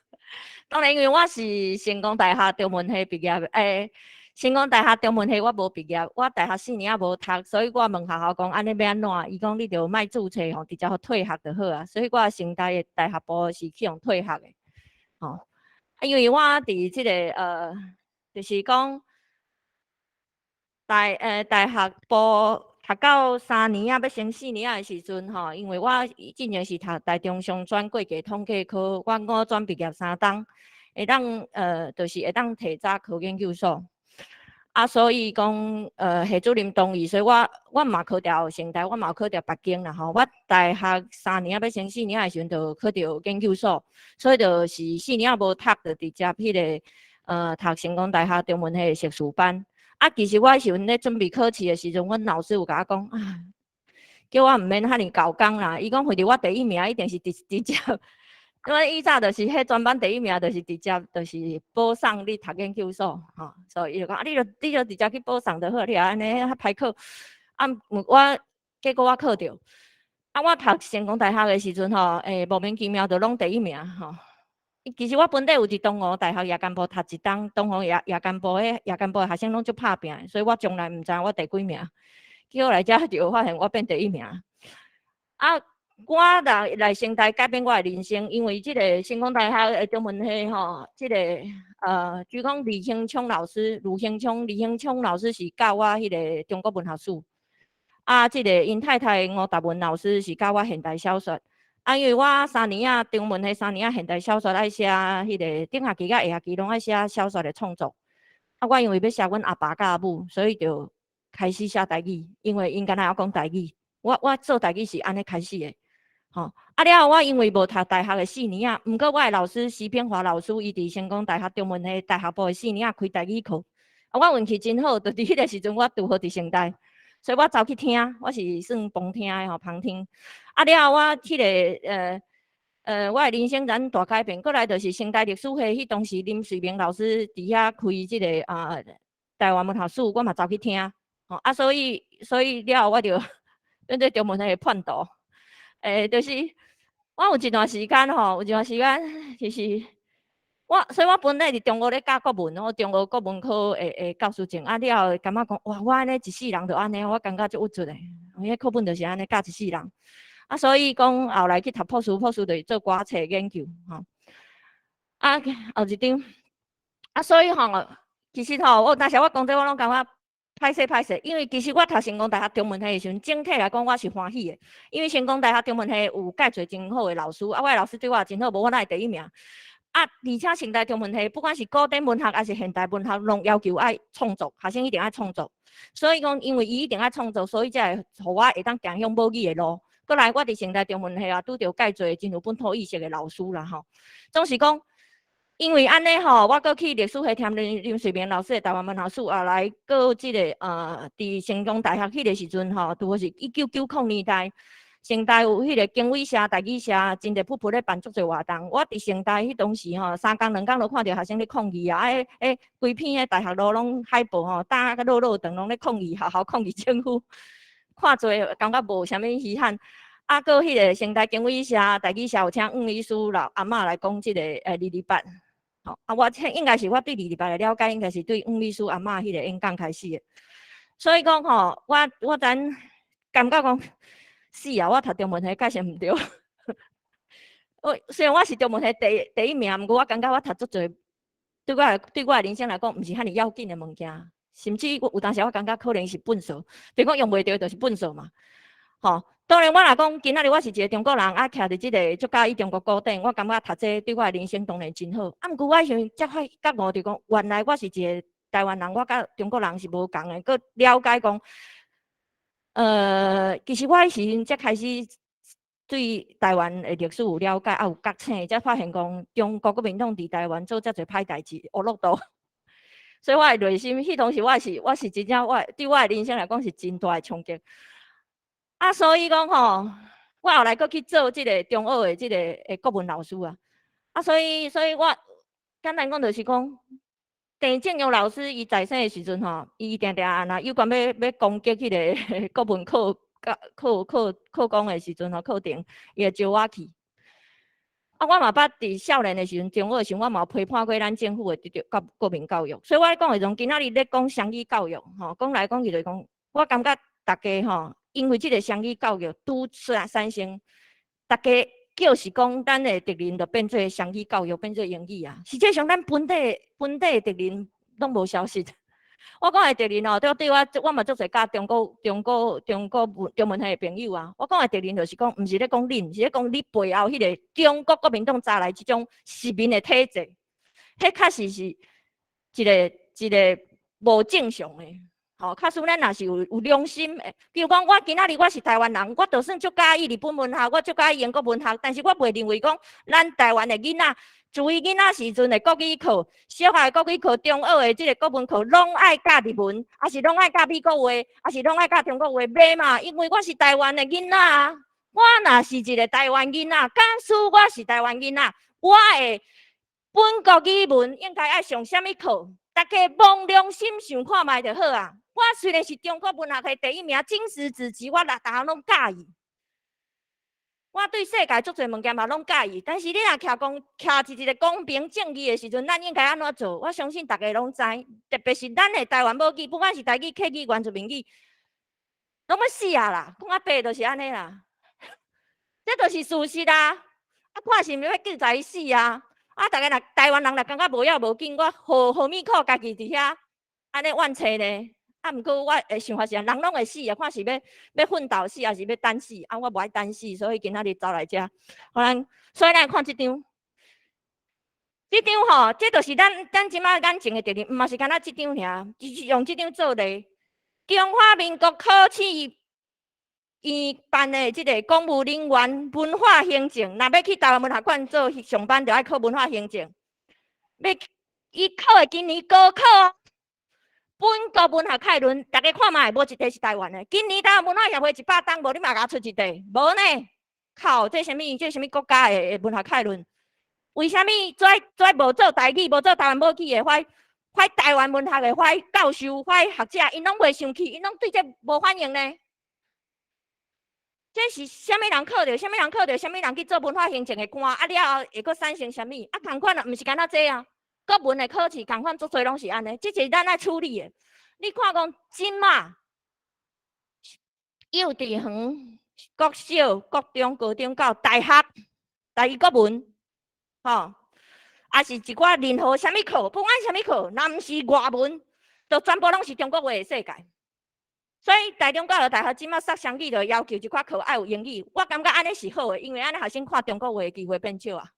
當然，因為我是成功大學中文系畢業的，欸，成功大學中文系我無畢業，我大學四年仔無讀，所以我問學校講按呢欲按怎？伊講你著莫註冊吼，直接予退學就好啊。所以我成大的大學部是去予退學的，吼。啊，因為我佇這个就是講大學部讀到三年仔，欲升四年仔的時陣吼，因為我進前是讀台中商專會計統計科，我五專畢業三冬，會當就是會當提早考研究所。啊，所以講，系主任同意，所以我我嘛考著成大，我嘛有考著別間啦吼。我大學三年仔欲升四年仔的時陣，就考著研究所，所以就是四年仔無讀，就直接彼个讀成功大學中文系的碩士班。啊，其實我彼時陣咧準備考試的時陣，阮老師有共我講啊，叫我毋免遐爾猴工啦。伊講反正我第一名一定是直直接，因為以早就是彼全班第一名，就是直接就是保送你讀研究所，吼。所以伊就講啊，你就直接去保送就好，你也按呢較歹考。啊，我結果我考著。啊，我讀成功大學的時陣吼，莫名其妙就攏第一名吼。其實我本底有佇東吳大學夜間部讀一冬，東吳夜間部彼夜間部的學生攏足拍拚，所以我從來毋知我第幾名。結果來遮就發現我變第一名。啊，我來成大改變我的人生，因為這个成功大學的中文系吼，這个據講李興聰老師，呂興聰，李興聰老師是教我彼个中國文學史。啊，這个𪜶太太吳達文老師是教我現代小說。啊，因為我三年仔中文系三年仔現代小說愛寫彼个頂學期佮下學期攏愛寫小說的創作。啊，我因為欲寫阮阿爸佮阿母，所以就開始寫台語，因為𪜶敢若曉講台語。我做台語是按呢開始的，吼。啊了後我因為無讀大學的四年仔，毋過我的老師徐炳華老師，伊佇成功大學中文系大學部的四年仔開台語課。啊，我運氣真好，就佇彼个時陣我拄好佇成大。所以我走去聽，我是算旁聽的吼，旁聽。啊了後我彼个我的人生咱大改變，過來就是成大歷史系，彼當時林瑞明老師佇遐開這个台灣文學史，我嘛走去聽。吼啊，所以了後我就變做中文系的叛徒。就是我有一段時間吼，有一段時間就是我，所以我本來佇中學咧教國文，我中學國文科的教師證，啊了後感覺講，哇，我按呢一世人就按呢，我感覺足鬱卒的，彼課本就是按呢教一世人。啊，所以講後來去讀博士，博士就是做歌冊研究，吼。啊，後一張，啊，所以吼，其實吼，我當時我講這我攏感覺歹勢歹勢，因為其實我讀成功大學中文系的時陣，整體來講我是歡喜的，因為成功大學中文系有蓋濟真好的老師，啊，我的老師對我也真好，無我哪會第一名。啊，而且成大中文系不管是古典文學抑是現代文學，攏要求愛創作，學生一定愛創作。所以講，因為伊一定愛創作，所以才會予我會當行向母語的路。閣來，我佇成大中文系啊，拄著蓋濟真有本土意識的老師啦吼。總是講，因為按呢吼，我閣去歷史系聽林瑞明老師的台灣文學史，後來閣這个佇成功大學彼个時陣吼，拄好是1990年代。成大有彼个經緯社、台語社，真濟噗噗咧辦足濟活動。我佇成大彼當時吼，三工兩工就看著學生咧抗議啊！規片的大學路攏海報吼，打甲落落長，攏咧抗議學校，抗議政府。看濟感覺無啥物稀罕。啊，閣彼个成大經緯社、台語社有請黃醫師老阿嬤來講這个二二八。吼，啊，我這應該是我對二二八的了解，應該是對黃醫師阿嬤彼个演講開始的。所以講吼，我咱感覺講，是啊，我讀中文系確實毋對。我雖然我是中文系第一名，毋過我感覺我讀足濟，對我的人生來講，毋是遐爾要緊的物件。甚至我有當時我感覺可能是糞掃，比如講用袂著就是糞掃嘛。吼，當然我若講今仔日我是一個中國人，啊，徛佇這个足佮意中國古典，我感覺讀這對我的人生當然真好。啊，毋過我彼時陣才發覺悟，就講原來我是一個台灣人，我佮中國人是無仝的，閣了解講。其實我彼時陣才開始對台灣的歷史有了解，也有覺醒，才發現講中國國民黨佇台灣做遮濟歹代誌，烏落道。所以我的內心，彼當時我是真正我對我的人生來講是真大的衝擊。啊，所以講吼，我後來閣去做這个中學的這个國文老師啊。啊，所以我簡單講就是講，鄭正陽老師伊在生的時陣吼，伊定定若有關欲攻擊彼个國文課教課課課講的時陣吼，課程，伊會招我去。啊，我嘛捌佇少年的時陣，中學的時陣，我嘛有批判過咱政府的這個國民教育。所以我咧講的從今仔日咧講雙語教育，吼，講來講去就是講，我感覺逐家吼，因為這个雙語教育拄產生，逐家叫是講咱的敵人就變做雙語教育，變做英語啊。實際上，咱本地的敵人攏無消失。我講的敵人哦，對我，我嘛足濟佮中國中文系的朋友啊。我講的敵人就是講，毋是咧講恁，是咧講你背後彼个中國國民黨早來這種殖民的體制，彼確實是一個無正常的。吼，假使咱若是有良心的，比如講，我今仔日我是台灣人，我就算足佮意日本文學，我足佮意英國文學，但是我袂認為講咱台灣的囡仔注意囡仔時陣的國語課、小學的國語課、中學的這个國文課，攏愛教日文，抑是攏愛教美國話，抑是攏愛教中國話？袂嘛，因為我是台灣的囡仔啊！我若是一個台灣囡仔，假使我是台灣囡仔，我的本國語文應該愛上啥物課？大家摸良心想看覓就好啊！我雖然是中國文學系第一名，經史子集我逐項攏佮意。我對世界足濟物件嘛攏佮意，但是你若徛講徛佇一個公平正義的時陣，咱應該按怎做？我相信大家攏知，特別是咱的台灣母語，不管是台語、客語、原住民語，攏欲死啊啦！講較白就是按呢啦，這就是事實啊！啊，看是毋是欲叫在死啊！啊，逐家若台灣人若感覺無要無緊，我何何物苦家己佇遐按呢怨嗟呢？啊，毋過我的想法是，人攏會死啊，看是欲奮鬥死，抑是欲等死。啊，我無愛等死，所以今仔日走來遮。予咱，所以咱看這張，這張吼，這就是咱這馬眼前的敵人，毋嘛是干焦這張爾，就是用這張做例。中華民國考試院辦的這个公務人員文化行政，若欲去台灣文學館做上班，就愛考文化行政。欲伊考的今年高考。本國文學概論，逐家看覓，無一題是台灣的。今年台灣文化協會100冬，無你嘛共出一題，無呢？靠，這啥物？這啥物國家的文學概論？為啥物這無做台語、無做台灣母語的，遐台灣文學的，遐教授、遐學者，𪜶攏袂生氣，𪜶攏對這無反應呢？這是啥物人考著？啥物人考著？啥物人去做文化行政的官？啊了後會閣產生啥物？啊，仝款啊，毋是干焦這啊。國文的考試仝款足濟攏是按呢，這是咱愛處理的。你看講這馬幼稚園、國小、國中、高中到大學，台語國文，吼，抑是一寡任何啥物課，不管啥物課，若毋是外文，就全部攏是中國話的世界。所以台中教育大學這馬殺雙語就要求一寡課愛有英語，我感覺按呢是好的，因為按呢學生看中國話的機會變少啊。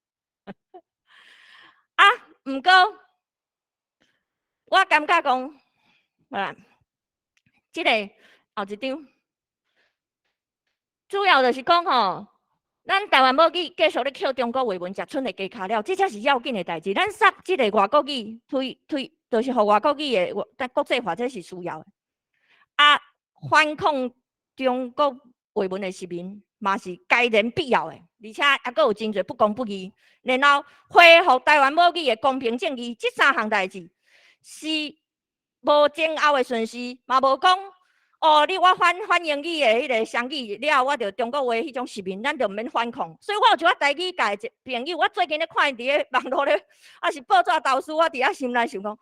啊，毋過我感覺講，啊，這個後一張，主要就是講吼，咱台灣母語繼續咧抾中國話文食賰的雞跤了，這才是要緊的代誌。咱殺這个外國語推推，就是予外國語的國國際化，這是需要的。啊，反抗中國話文的殖民嘛是該然必要的，而且猶閣有真濟不公不義。然後恢復台灣母語的公平正義，這三項代誌是無前後的順序，嘛無講哦，你我反反英語的彼个雙語了後，我就中國話彼種殖民，咱就毋免反抗。所以我有一寡台語界的朋友，我最近咧看𪜶佇咧網路咧，抑是報紙投書，我佇遐心內想講，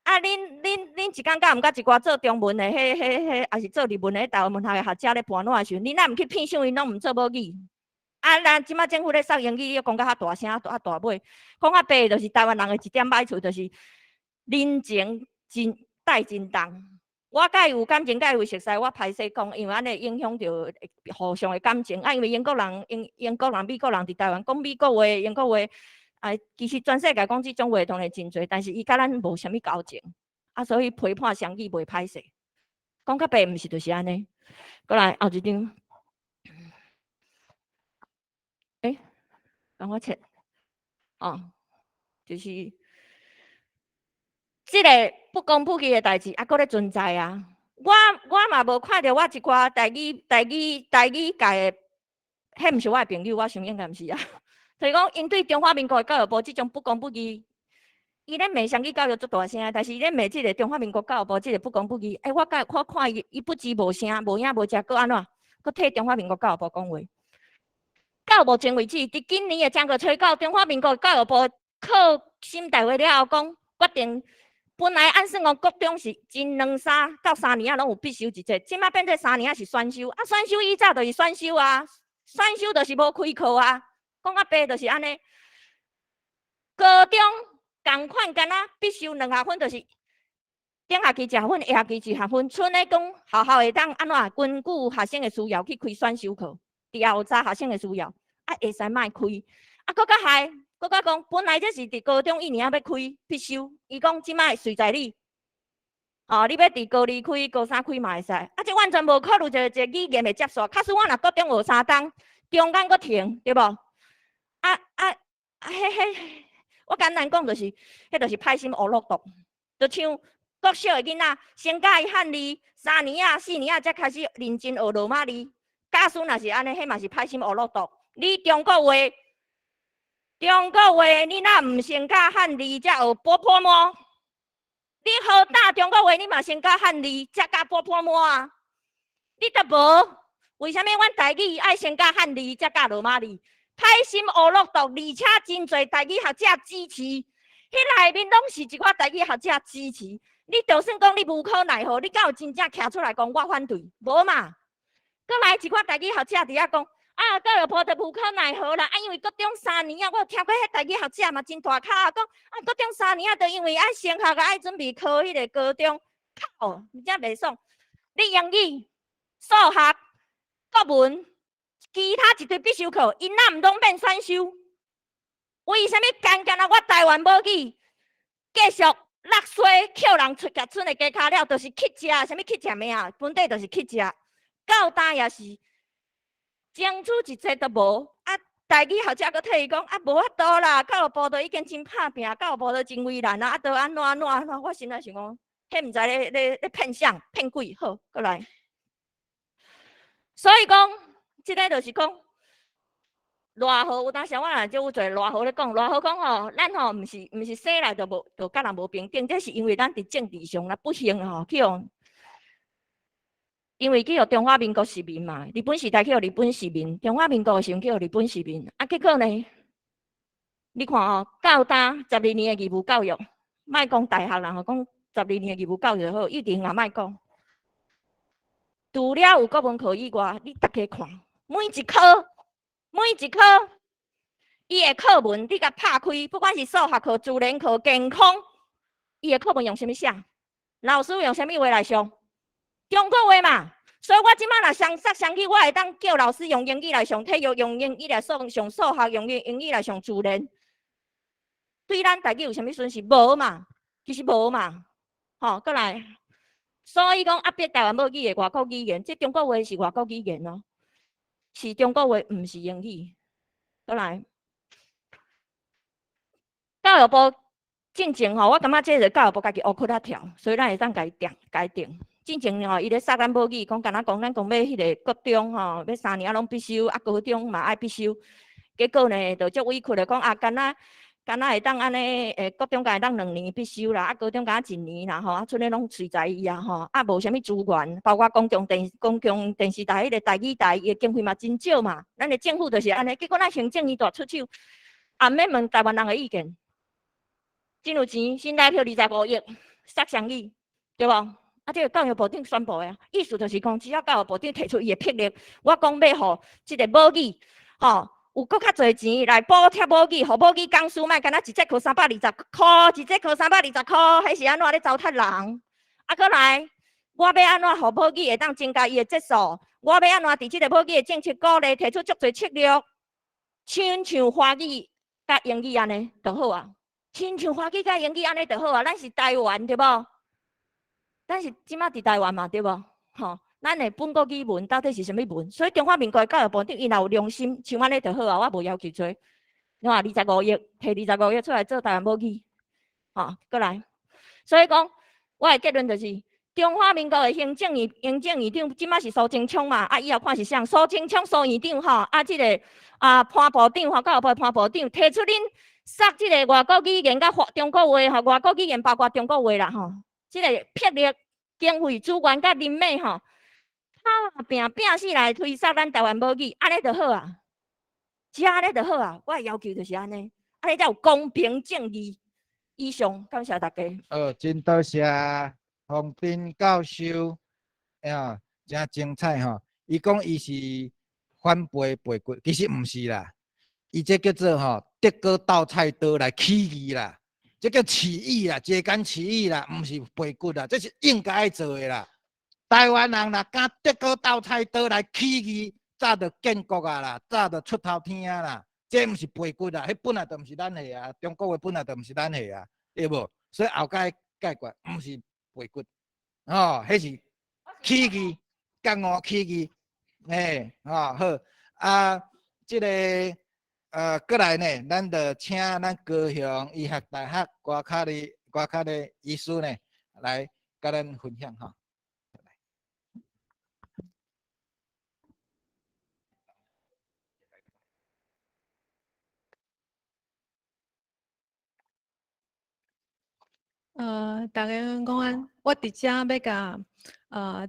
啊，恁一工敢毋佮一寡做中文的，彼彼彼，抑是做日文的台灣文學的學者咧盤撋的時陣，恁若毋去騙想𪜶攏毋做母語？啊，咱這馬政府咧殺英語，你講甲較大聲，較大尾，講較白就是台灣人的一點歹處，就是人情真帶真重。我佮伊有感情，佮伊有熟似，我歹勢講，因為按呢影響著互相的感情。啊，因為英國人、英英國人、美國人佇台灣講美國話、英國話，啊，其實全世界講這種話當然真濟，但是伊佮咱無啥物交情，啊，所以批判雙語袂歹勢。講較白，毋是就是按呢。過來後一張。欸，等我切，哦，就是這個不公不義的代誌，猶閣咧存在啊！我嘛無看著我一寡台語界的，彼毋是我的朋友，我想應該毋是啊。就是講，𪜶對中華民國的教育部這種不公不義，伊咧罵雙語教育足大聲，但是伊咧罵這个中華民國教育部這个不公不義。欸，我佮我看伊，伊不止無聲，無影無跡，閣按怎？閣替中華民國教育部講話。到目前為止，佇今年的正月初九，中華民國教育部考審大會了後，講決定，本來按算講國中是前兩三到三年仔攏有必修一節，這馬變做三年仔是選修。啊，選修以早就是選修啊，選修就是無開課啊。講較白就是按呢。高中仝款，敢若必修兩學分，就是頂學期一學分，下學期一學分，賰咧講學校會當按怎根據學生的需要去開選修課，調查學生的需要，啊會使莫開。啊，閣較害，閣較講，本來這是佇高中一年仔欲開必修，伊講這馬隨在你，哦，你欲佇高二開、高三開嘛會使。啊，這完全無考慮一個語言的接觸。假使我若國中學三冬，中間閣停，對無？啊啊啊！彼彼我簡單講就是，彼就是歹心烏魯毒，就像國小的囡仔先教伊漢字，3年仔、4年仔才開始認真學羅馬字。教師若是按呢，彼嘛是歹心烏魯毒。你中國話，中國話你若毋先教漢字，才學波潑摸？你好膽中國話，你嘛先教漢字，才教波潑摸啊？你都無，為啥物阮台語愛先教漢字，才教羅馬字？歹心烏魯毒，而且真濟台語學者支持，彼內面攏是一寡台語學者支持。你就算講你無可奈何，你敢有真正徛出來講我反對？無嘛？閣來一寡台語學者佇遐講，啊，教育部就無可奈何啦，啊，因為國中三年啊，我有聽過彼台語學者嘛真大口啊，講啊，國中三年啊，就因為愛升學啊，愛準備考彼個高中，靠，真正袂爽。你英語、數學、國文，其他一堆必修課，𪜶若毋攏免選修？為啥物干干焦我台灣母語繼續落衰，抾人出夾賰的雞跤了，就是乞食，啥物乞食物啊？本底就是乞食，到今也是爭取一切都無。啊，台語學者閣替伊講，啊，無法度啦，教育部都已經真拍拚，教育部都真為難啊，啊，都按怎按怎按怎，我心內想講，彼毋知咧咧咧騙啥騙鬼，好，閣來。所以講，這个就是講，賴和有當時我若就有濟賴和咧講，賴和講吼，咱吼毋是生來就無就佮人無平等，這是因為咱佇政治上啦不幸吼去予，因為去予中華民國殖民嘛，日本時代去予日本殖民，中華民國的時陣去予日本殖民，啊結果呢，你看吼，到今12年的義務教育，莫講大學啦吼，講十二年的義務教育就好，幼稚園也莫講。除了有國文課以外，你逐家看，每一科每一科，伊的課文你共拍開，不管是數學課、自然課、健康，伊的課文用啥物寫？老師用啥物話來上？中國話嘛。所以我這擺若雙殺雙語，我會當叫老師用英語來上體育，用英語來上上數學，用英語來上自然。對咱台語有啥物損失？無嘛，其實無嘛。吼，閣來。所以講壓迫台灣母語的外國語言，這中國話是外國語言哦，是中國話，毋是英語。閣來，教育部進前吼，我感覺這個教育部家己烏殼仔跳，所以咱會當共伊定改定。進前吼，伊咧殺咱母語，講敢若講咱講欲彼个國中吼，欲3年攏必修，啊高中嘛愛必修。結果呢，就足委屈的講啊，敢若敢若會當按呢，國中敢會當2年必修啦，啊高中敢若一年啦吼，啊賰咧攏隨在伊啊吼，啊無啥物資源，包括公共電視台彼个台語台，伊的經費嘛真少嘛，咱的政府就是按呢，結果咱行政院大出手，也毋免問台灣人的意見，真有錢，新台票25億，殺雙語，對無？啊，這个教育部長宣布的啊，意思就是講，只要教育部長提出伊的魄力，我講欲予這个母語，吼，有閣較濟錢來補貼母語，予母語講師莫干焦一節課320箍，一節課320箍，彼是按怎咧糟蹋人？啊，閣來，我欲按怎予母語會當增加伊的節數？我欲按怎佇這个母語的政策鼓勵，提出足濟策略，親像華語佮英語按呢就好啊，親像華語佮英語按呢就好啊。咱是台灣對無？咱是這馬佇台灣嘛對無？吼。咱的本國語文到底是啥物文？所以中華民國的教育部長伊若有良心，像按呢就好啊。我無要求濟，你看25億，提25億出來做台灣母語，吼，閣來。所以講，我的結論就是，中華民國的行政院長這馬是蘇貞昌嘛，啊，以後看是啥？蘇貞昌蘇院長吼，啊，這个啊潘部長吼，教育部的潘部長提出恁殺這个外國語言佮中國話吼，外國語言包括中國話啦吼，這个魄力、經費資源佮人脈吼。拍拚拚死來推捒咱台灣母語，按呢就好啊，只按呢就好啊。我的要求就是按呢，按呢才有公平正義。以上，感謝大家。好，真多謝洪斌教授，呀，真精彩吼。伊講伊是反背背骨，其實毋是啦。伊這叫做吼德哥鬥菜刀來起義啦，這叫起義啦，揭竿起義啦，毋是背骨啦，這是應該愛做的啦。台灣人若敢德哥鬥菜刀來起義，早就建國啊啦，早就出頭天啊啦。這毋是背骨啦，彼本來就毋是咱的啊，中國話本來就毋是咱的啊，對無？所以後蓋解決毋是背骨，吼，彼是起義，覺悟起義，嘿，吼好啊，這个過來呢，咱就請咱高雄醫學大學外科的外科的醫師呢，來佮咱分享吼。大家午安，我佇遮欲共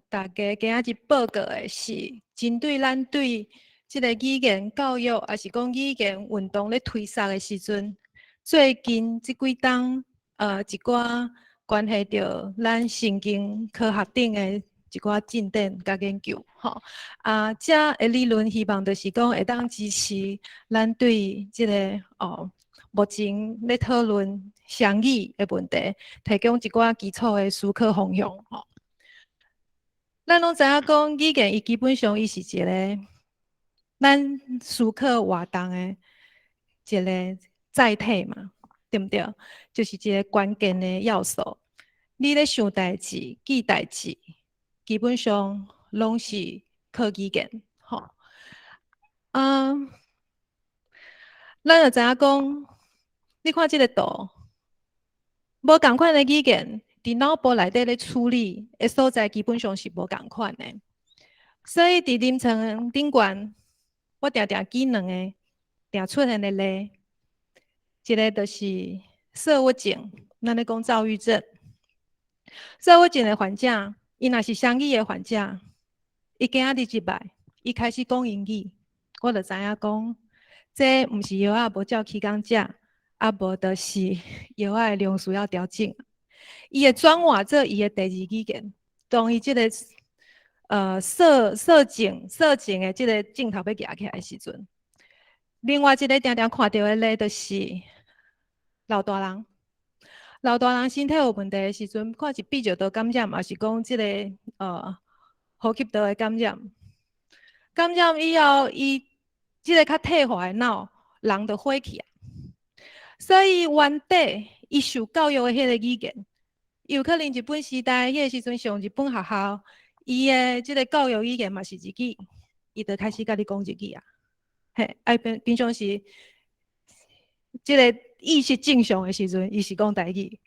大家今仔日報告的是，針對咱對這个語言教育，抑是講語言運動咧推捒的時陣，最近這幾冬一寡關係著咱神經科學頂的一寡進展佮研究，吼。啊，這个理論希望就是講會當支持咱對這个目前咧討論雙語的問題，提供一寡基礎的思考方向吼。咱攏知影講語言，伊基本上伊是一个咱思考活動的一个載體嘛，對毋對？就是一个關鍵的要素。你咧想代誌、記代誌，基本上攏是靠語言吼。啊，咱就知影講，你看這个圖，無仝款的語言，佇腦部內底咧處理的所在，基本上是無仝款的。所以佇臨床頂懸，我定定舉兩个定出現的例，一个就是躁鬱症，咱咧講躁鬱症。躁鬱症的患者，伊若是雙語的患者，伊今仔日入來，伊開始講英語，我就知影講，這毋是藥仔無照起工食，啊無就是藥仔的量需要調整。伊會轉換做伊的第二語言，當伊這个躁症的這个症頭欲舉起來的時陣，另外一个定定看著的例就是老大人。老大人身體有問題的時陣，看是泌尿道感染，抑是講這个呼吸道的感染。感染以後，伊這个較退化的腦，人就火去啊。所以原底伊受教育的彼個語言，有可能日本時代彼個時陣上日本學校，伊的這个教育語言嘛是日語，伊就開始共你講日語啊。嘿，啊平平常時，這个意識正常的時陣，伊是講台語。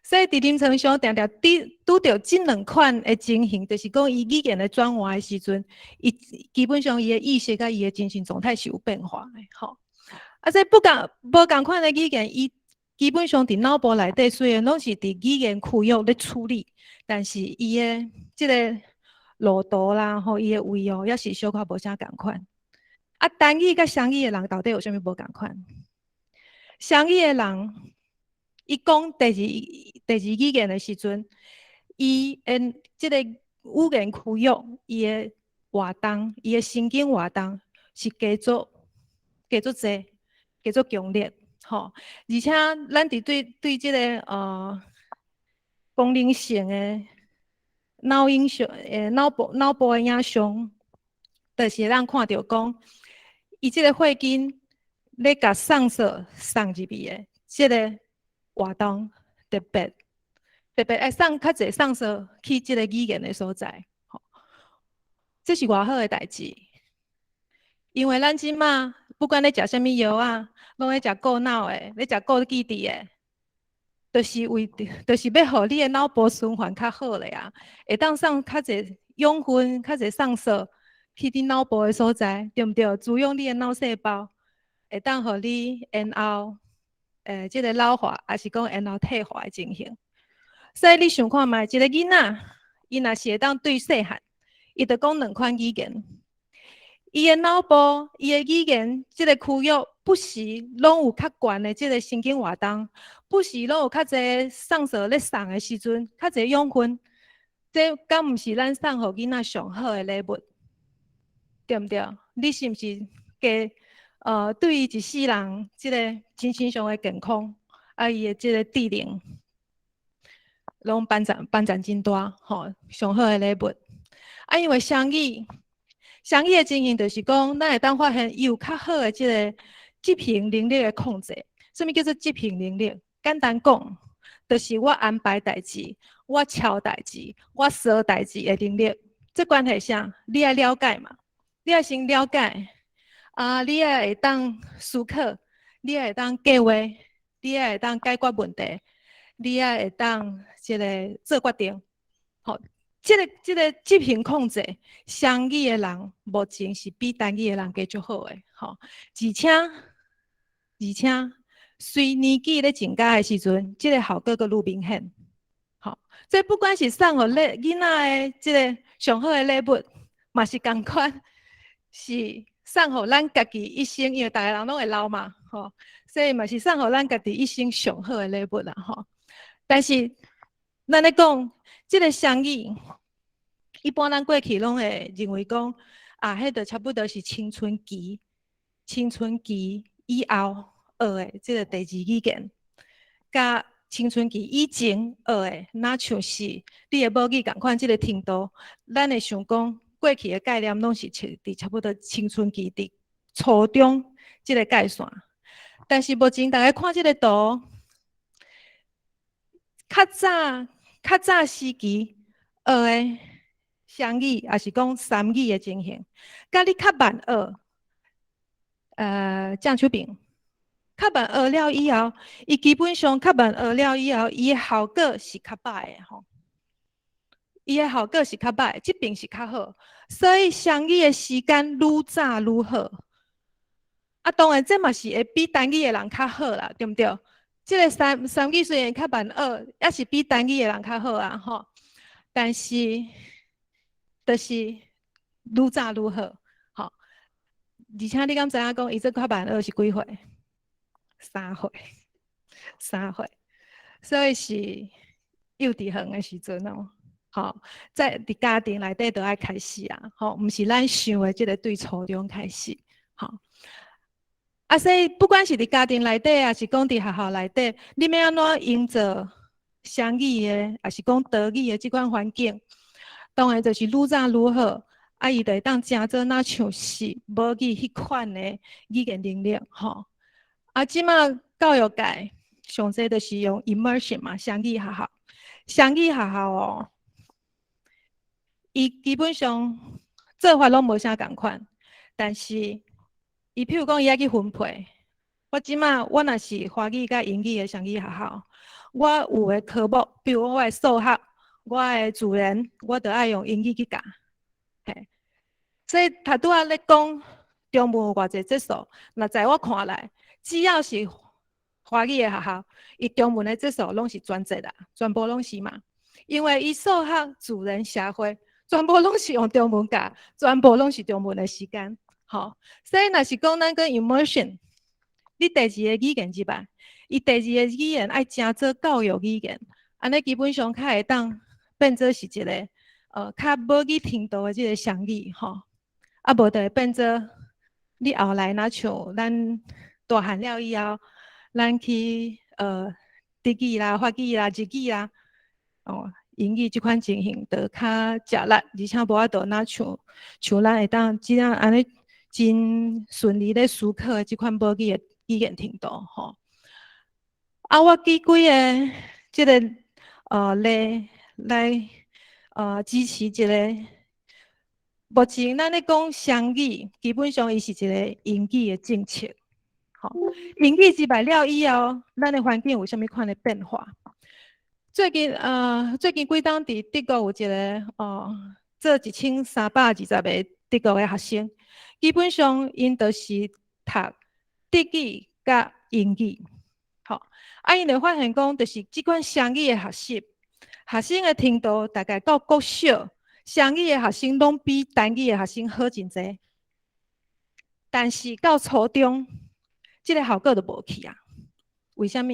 所以佇臨床上定定拄著這兩款的情形，就是講伊語言的轉換的時陣，伊基本上伊的意識佮伊的精神狀態是有變化的，吼。啊，這不仝無仝款的語言，伊基本上佇腦部內底雖然攏是佇語言區域咧處理，但是伊的這个路途啦，吼，伊的位哦，猶是小可無啥仝款。啊，單語佮雙語的人到底有啥物無仝款？雙語的人，伊講第二語言的時陣，伊的這个語言區域，伊的活動，伊的神經活動是加足濟，加足強烈，吼。而且咱佇對這个功能性的腦影像，腦部的影像，就是會當看著講，伊這个血筋咧共送素送入去的這个活動特別愛送較濟送素去這个語言的所在，吼，這是偌好的代誌。因為咱這馬不管咧食啥物藥仔，攏咧食顧腦的，咧食顧記憶的，就是為著，就是欲予你的腦部循環較好咧啊，會當送較濟養分、較濟送素去你腦部的所在，對毋對？滋養你的腦細胞，會當予你延後這个老化，抑是講延後退化的情形。所以你想看覓，一个囡仔，伊若是會當對細漢，伊就講兩款語言。伊的腦部，伊的語言，這个區域不時攏有較懸的這个神經活動，不時攏有較濟送素咧送的時陣，較濟養分，這敢毋是咱送予囡仔上好的禮物？對毋對？你是毋是加對伊一世人這个精神上的健康，啊，伊的這个智能，攏幫助幫助真大，吼，上好的禮物。啊，因為雙語。雙語的情形就是講，咱會當發現伊有較好的這个執行能力的控制。啥物叫做執行能力？簡單講，就是我安排代誌，我敲代誌，我說代誌的能力。這關係啥？你愛了解嘛？你愛先了解。啊，你愛會當思考，你愛會當計劃，你愛會當解決問題，你愛會當這个做決定。吼，這個執行控制，雙語的人目前是比單語的人加足好的。吼，而且隨年紀咧增加的時陣，這个效果閣愈明顯。吼，這不管是送予禮囡仔的這个上好的禮物，嘛是仝款，是送予咱家己一生，因為逐个人攏會老嘛，吼，所以嘛是送予咱家己一生上好的禮物啦，吼。但是咱咧講這个雙語，一般咱過去攏會認為講，啊，彼就差不多是青春期，青春期以後學的這个第二語言，佮青春期以前學的，若像是你的母語仝款這个程度，咱會想講過去的概念攏是佇差不多青春期佇初中這个界線。但是目前逐家看這个圖，較早時期學的雙語，抑是講三語的情形，佮你較慢學，鄭秋萍，較慢學了以後，伊基本上較慢學了以後，伊的效果是較歹的吼。伊的效果是較歹，這邊是較好，所以雙語的時間愈早愈好。啊，當然這嘛是會比單語的人較好啦，對毋對？這个三語雖然較慢學，抑是比單語的人較好啊，吼。但是，就是愈早愈好，吼。而且你敢知影講，伊這較慢學是幾歲？3歲，3歲，所以是幼稚園的時陣哦。吼，在佇家庭內底就愛開始啊，吼，毋是咱想的這个對初中開始，吼。啊，所以不管是佇家庭內底，抑是講佇學校內底，你欲按怎營造雙語的，抑是講多語的這款環境，當然就是愈早愈好。啊，伊就會當成做若像是母語彼款的語言能力，吼。啊，這馬教育界上濟就是用 immersion 嘛，雙語學校，雙語學校哦，伊基本上做法攏無啥仝款，但是伊譬如講伊愛去分配，我這馬我若是華語佮英語的雙語學校，我有的科目，比如講我的數學、我的自然，我著愛用英語去教，嘿。所以頭拄仔咧講中文有偌濟節數，若在我看來，只要是華語的學校，伊中文的節數攏是全節啦，全部攏是嘛。因為伊數學、自然、社會，全部攏是用中文教，全部攏是中文的時間，吼。所以若是講咱講 immersion，你第二个語言入來，伊第二个語言愛成做教育語言，按呢基本上較會當變做是一个較母語程度的這个雙語，吼。啊，無就會變做你後來若像咱大漢了以後，咱去學德語啦、法語啦、日語啦，哦，英語這款情形就較食力，而且無法度若像咱會當這樣按呢真順利咧思考的這款母語的語言程度，吼。啊，我舉幾个這个例來支持一个。目前咱咧講雙語，基本上伊是一个英語的政策。吼，英語入來了以後，咱的環境有啥物款的變化？最近幾冬佇德國有一个哦，做1320個德國的學生，基本上𪜶就是讀德語佮英語。吼，啊，𪜶就發現講，就是這款雙語的學習，學生的程度大概到國小，雙語的學生攏比單語的學生好真濟。但是到初中，這个效果就無去啊。為啥物？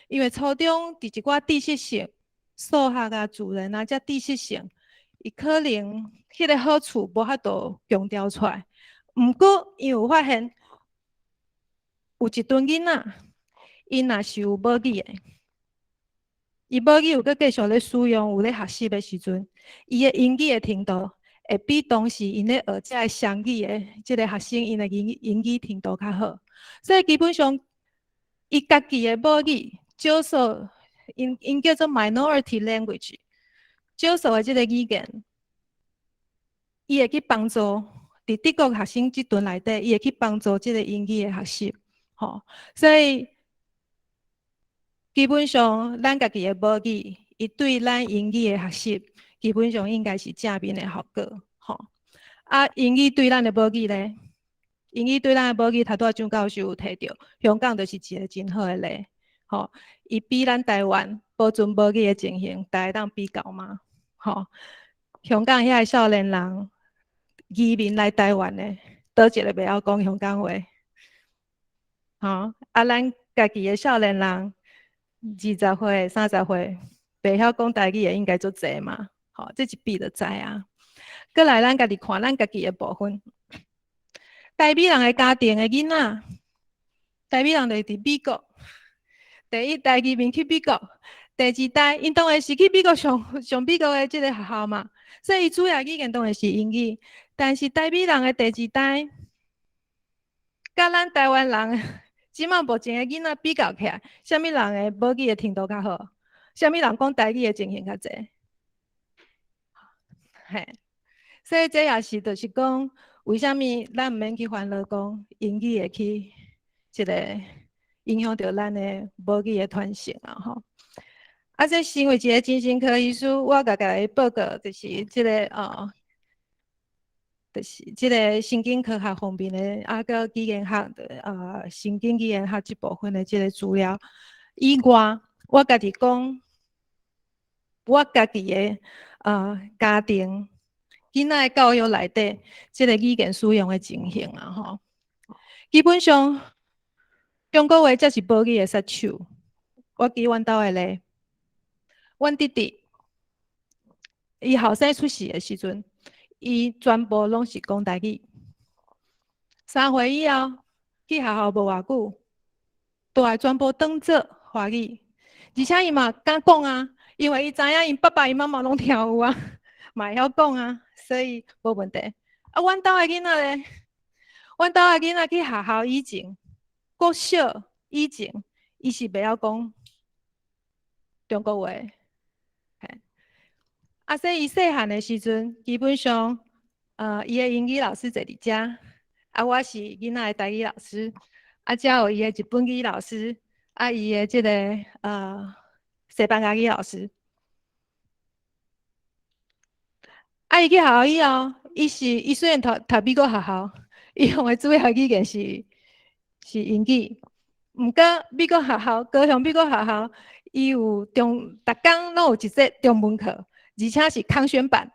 因為初中佇一寡知識性、數學啊、自然啊，這知識性，伊可能彼个好處無法度強調出來。毋過，𪜶有發現，有一陣囡仔，𪜶若是有母語的，伊母語有閣繼續咧使用，有咧學習的時陣，伊的英語的程度會比當時𪜶咧學這个雙語的這个學生，𪜶的英語程度較好。所以基本上，伊家己的母語，少數，𪜶叫做 minority language，少數的這个語言，伊會去幫助佇德國學生這陣內底，伊會去幫助這个英語的學習，吼。所以基本上，咱家己的母語，伊對咱英語的學習，基本上應該是正面的效果，吼。啊，英語對咱的母語咧，英語對咱的母語，頭拄仔張教授有提著，香港就是一个真好的例，吼。伊比咱台灣保存母語的情形，大家會當比較嗎？吼，香港遐个少年人移民來台灣的，佗一个袂曉講香港話？吼，啊，咱家己的少年人，20歲、30歲，袂曉講台語的應該足濟嘛？吼，這一比就知啊。閣來，咱家己看咱家己的部分，台美人的家庭的囡仔，台美人就是佇美國。第一代移民去美國，第二代𪜶當然是去美國上上美國的這个學校嘛，所以伊主要語言當然是英語。但是台美人的第二代，佮咱台灣人這馬目前的囡仔比較起來，啥物人的母語的程度較好？啥物人講台語的情形較濟？嘿，所以這也是就是講，為啥物咱毋免去煩惱講英語會去這个影響著咱的母語的傳承啊吼。啊，這身為一个精神科醫師，我共大家報告就是這个哦，就是這个神經科學方面的，啊，閣語言學的啊，神經語言學這部分的這个資料以外，我家己講，我家己的家庭囡仔的教育內底，這個語言使用的情形啊吼，基本上中國話才是母語的殺手。我舉阮兜的例，阮弟弟，伊後生出世的時陣，伊全部攏是講台語。3歲以後去學校無偌久，大全部轉做華語，而且伊嘛敢講啊，因為伊知影𪜶爸爸𪜶媽媽攏聽有啊，嘛會曉講啊，所以無問題。啊，阮兜的囡仔咧，阮兜的囡仔去學校以前，國小以前，伊是袂曉講中國話，嘿。啊，所以伊細漢的時陣，基本上，伊的英語老師坐佇遮，啊，我是囡仔的台語老師，啊，才有伊的日本語老師，啊，伊的這个西班牙語老師。啊，伊去學校以後，伊雖然讀美國學校，伊用的主要語言是英語。毋過美國學校，高雄美國學校，伊有中，逐工攏有一節中文課，而且是康軒版，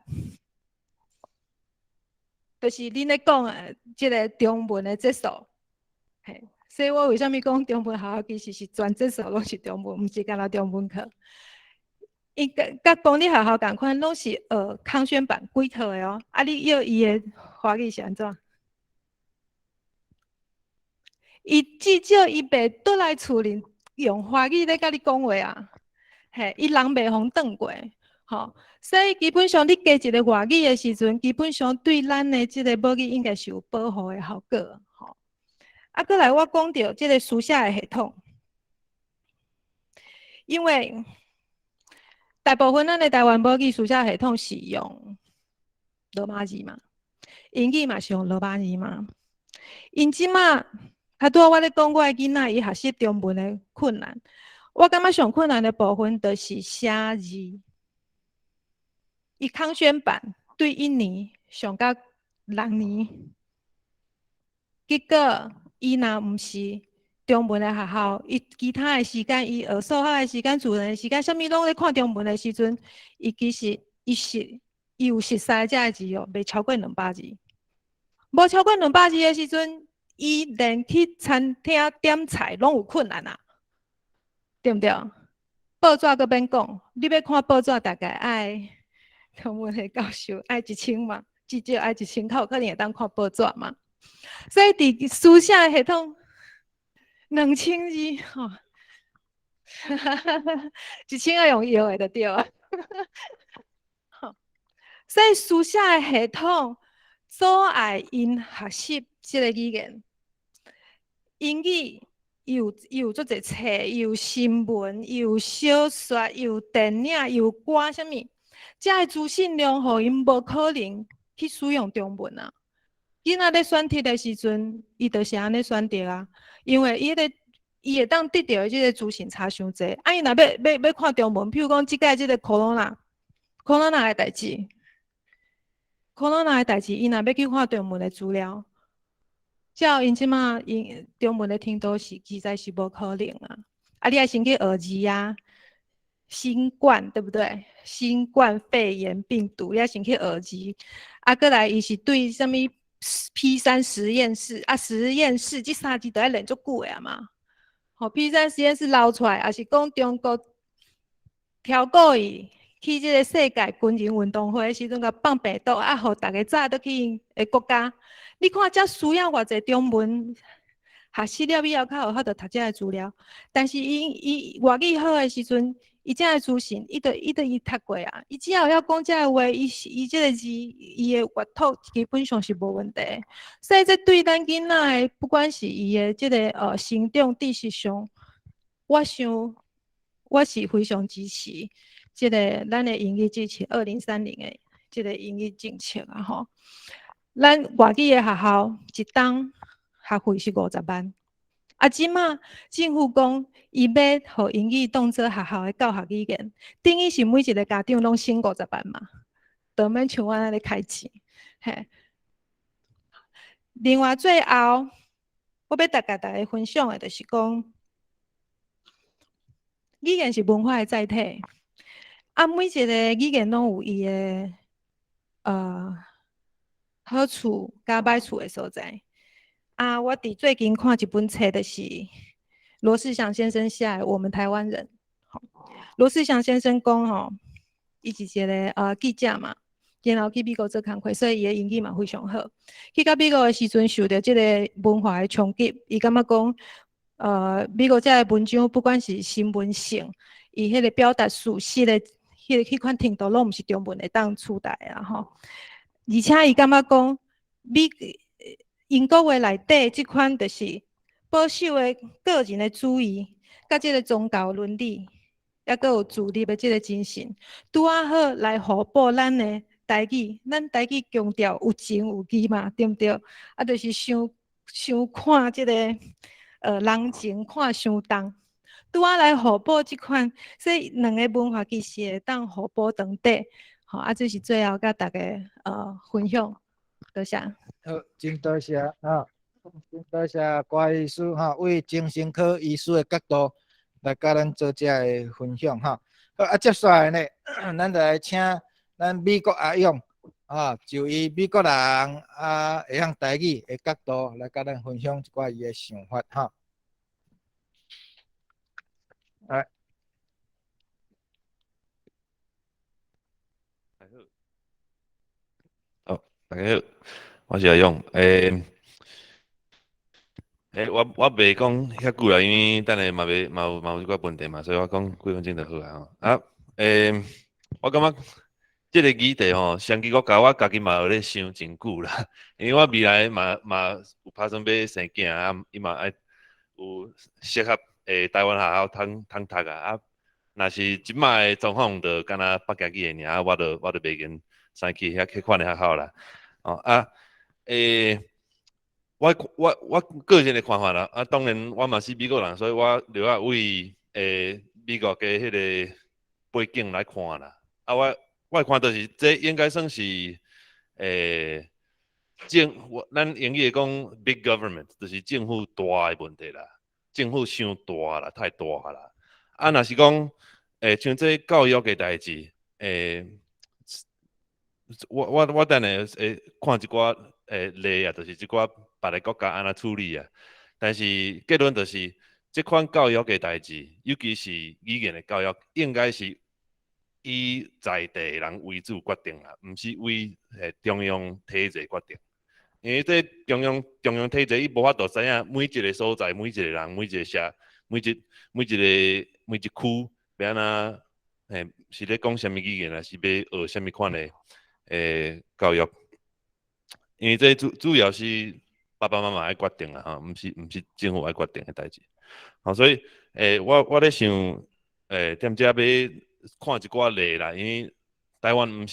就是恁咧講的這个中文的節數。嘿，所以我為啥物講中文學校其實是全節數攏是中文，毋是干焦中文課。伊佮公立學校仝款，攏是學康軒版規套的哦。啊，你約伊的華語是按怎？伊至少伊袂倒來厝裡用華語咧佮你講話啊，嘿，伊人袂予轉過，吼，所以基本上你加一个外語的時陣，基本上對咱的這个母語應該是有保護的效果，吼。啊，閣來我講著這个書寫的系統，因為大部分咱的台灣母語書寫系統是用羅馬字嘛，英語嘛是用羅馬字嘛，𪜶這馬較拄仔我咧講我的囡仔伊學習中文的困難，我感覺上困難的部分就是寫字。伊康軒版對1年上到6年，結果伊若毋是中文的學校，伊其他的時間，伊學數學的時間、自然的時間，啥物攏咧看中文的時陣，伊其實伊有熟悉這个字哦，袂超過200字。無超過兩百字的時陣，伊連去餐廳點菜攏有困難啊，對毋對？報紙閣免講，你欲看報紙，大概愛中文的教授愛1000嘛，至少愛1000較有可能會當看報紙嘛。所以佇書寫系統2000字吼，1000愛用搖的就對啊。吼，所以書寫的系統阻礙𪜶學習這个語言。英語伊有足濟冊，伊有新聞，伊有小說，伊有電影，伊有歌，啥物，這个資訊量，予𪜶無可能去使用中文啊。囡仔咧選擇的時陣，伊就是按呢選擇啊，因為伊個伊會當得著的這個資訊差傷濟。啊，伊若欲看中文，譬如講這擺這個 corona，corona 的代誌，corona 的代誌，伊若欲去看中文的資料，照𪜶這馬𪜶中文的程度是實在是無可能啊！啊，你愛先去學字啊，新冠對不對？新冠肺炎病毒，你愛先去學字，啊，閣來伊是對啥物 P3實驗室啊，實驗室這三字都愛練足久的啊嘛。吼，P3實驗室流出來，抑是講中國挑故意去這個世界軍人運動會的時陣，共放病毒啊，予逐家早倒去𪜶的國家。你看，這需要偌濟中文學習了以後，較有法度讀這个資料。但是𪜶伊外語好的時陣，伊這个資訊，伊就伊讀過啊。伊只要會曉講這个話，伊伊這個字，伊的閱讀基本上是無問題。所以這對咱囡仔的，不管是伊的這個成長知識上，我想我是非常支持這個咱的英語支持2030的這個英語政策啊吼。咱外語的學校一冬學費是50萬，啊，這馬政府講伊欲予英語當做學校的教學語言，等於是每一個家長攏省五十萬嘛，就免像阮按呢開錢，嘿。另外最後，我欲共大家分享的，就是講語言是文化的載體，啊，每一個語言攏有伊的好處佮歹處的所在。啊，我佇最近看一本冊，就是羅世祥先生寫的《我們台灣人》。羅世祥先生講吼，伊是一個記者嘛，然後去美國做工課，所以伊的英語嘛非常好。去到美國的時陣，受著這個文化的衝擊，伊感覺講，美國這个文章不管是新聞性，伊彼個表達事實的彼款程度，攏毋是中文會當取代的啦吼。而且伊感覺講，英國話內底這款就是保守的個人的主義，佮這個宗教倫理，抑閣有自立的這個精神，拄仔好來互補咱的台語。咱台語強調有情有義嘛，對毋對？啊，就是傷傷看這個人情看傷重，拄仔來互補這款，所以兩个文化其實會當互補長短。吼，啊，這是最後佮大家分享，多謝。好，真多謝啊！真多謝郭醫師哈，為精神科醫師的角度來佮咱做這个分享哈。好，啊，接下來呢，咱就來請咱美國阿勇啊，就以美國人啊會曉台語的角度來佮咱分享一寡伊的想法哈。來。大家好，好，大家好，我是阿勇。欸，我袂講遐久啦，因為等下嘛欲嘛有這寡問題嘛，所以我講幾分鐘就好啊吼。啊，欸，我感覺這個議題吼，雙語國家我家己嘛有咧想真久啦，因為我未來嘛有拍算欲生囝啊，伊嘛愛有適合台灣學校通通讀啊。啊，若是這擺的狀況，就敢若北京語的爾，我就袂願送去彼款的學校啦。哦啊，欸，我個人的看法啦，啊，當然我嘛是美國人，所以我著愛為美國的彼個背景來看啦。啊，我看著是這應該算是咱英語會講 big government，就是政府大的問題啦，政府傷大啦，太大啦。啊，若是講像這教育的代誌，我等下會看一寡例啊，就是這寡別个國家按怎處理啊。但是結論就是，這款教育的代誌，尤其是語言的教育，應該是以在地人為主決定啦，毋是為中央體制決定。因為這中央體制伊無法度知影每一個所在、每一個人、每一個社、每一個每一區欲按怎是咧講啥物語言啊，是欲學啥物款的教育。因為這主要是爸爸媽媽愛決定啦，吼，毋是政府愛決定的代誌。吼，所以我咧想，踮遮欲看一寡例啦，因為台灣毋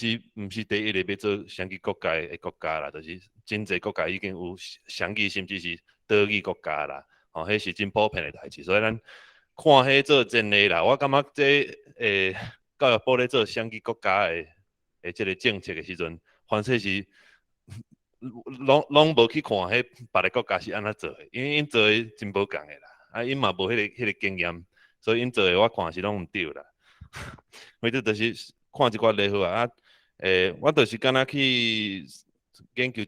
是第一个欲做雙語國家的國家啦，就是真濟國家已經有雙語，甚至是多語國家啦。吼，彼是真普遍的代誌，所以咱看彼做前例啦。我感覺這教育部咧做雙語國家的這个政策的時陣，凡勢是攏無去看彼別个國家是按怎做的，因為𪜶做的真無仝的啦，啊，𪜶嘛無彼个經驗，所以𪜶做的我看是攏毋對啦。反正就是看一寡例好啊，啊，我就是敢若去研究，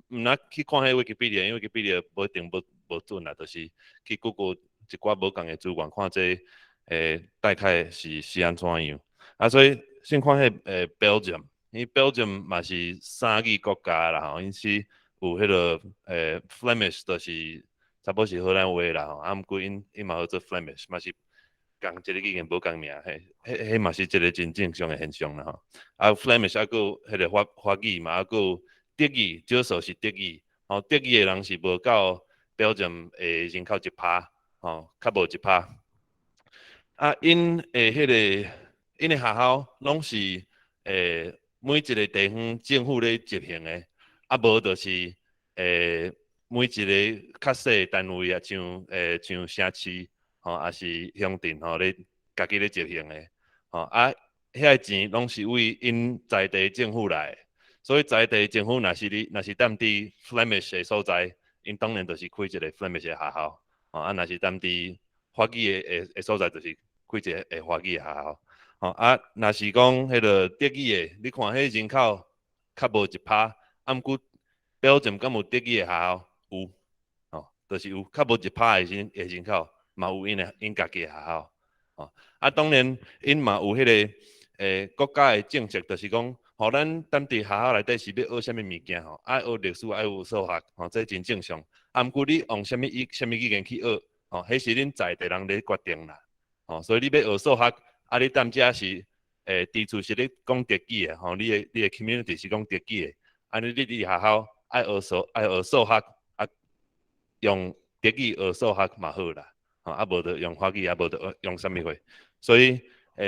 毋若去看彼 Wikipedia，因為 Wikipedia 無一定無準啦，就是去 Google 一寡無仝的資源，看這大概是按怎樣。啊，所以先看彼Belgium，因為 Belgium 嘛是三語國家啦吼，𪜶是有彼个Flemish，就是差不多是荷蘭話啦吼，啊，毋過𪜶嘛號做 Flemish，嘛是仝一个語言無仝名，彼嘛是一个真正常的現象啦吼。啊，Flemish 啊，閣有彼个法語嘛，啊，閣有德語，少數是德語，吼，德語的人是無夠 Belgium 的人口一趴，吼，較無一趴。啊，𪜶的學校攏是每一个地方政府咧執行的，啊無就是每一个較細的單位啊，像城市吼，抑是鄉鎮吼咧家己咧執行的，吼啊，遐个錢攏是為𪜶在地政府來的，所以在地政府若是踮佇 Flemish 的所在，𪜶當然就是開一个 Flemish 的學校，吼啊，若是踮佇法語的所在，就是開一个法語的學校。吼啊，若是講彼个德語的，你看彼人口較無一趴，啊，毋過 Belgium 敢有德語的學校？有，吼，就是有較無一趴的人口，嘛有𪜶家己的學校。吼，啊，當然𪜶嘛有彼个國家的政策，就是講，吼，咱踮佇學校內底是欲學啥物物件吼，愛學歷史，愛有數學，吼，這真正常。啊，毋過你用啥物語言去學，吼，彼是恁在地人咧決定啦。吼，所以你欲學數學，啊，你踮遮是地處是咧講德語的，吼，你的 community 是講德語的，按呢你佇學校愛學數學，啊，用德語學數學嘛好啦，吼，啊無就用法語，啊無就用啥物貨。所以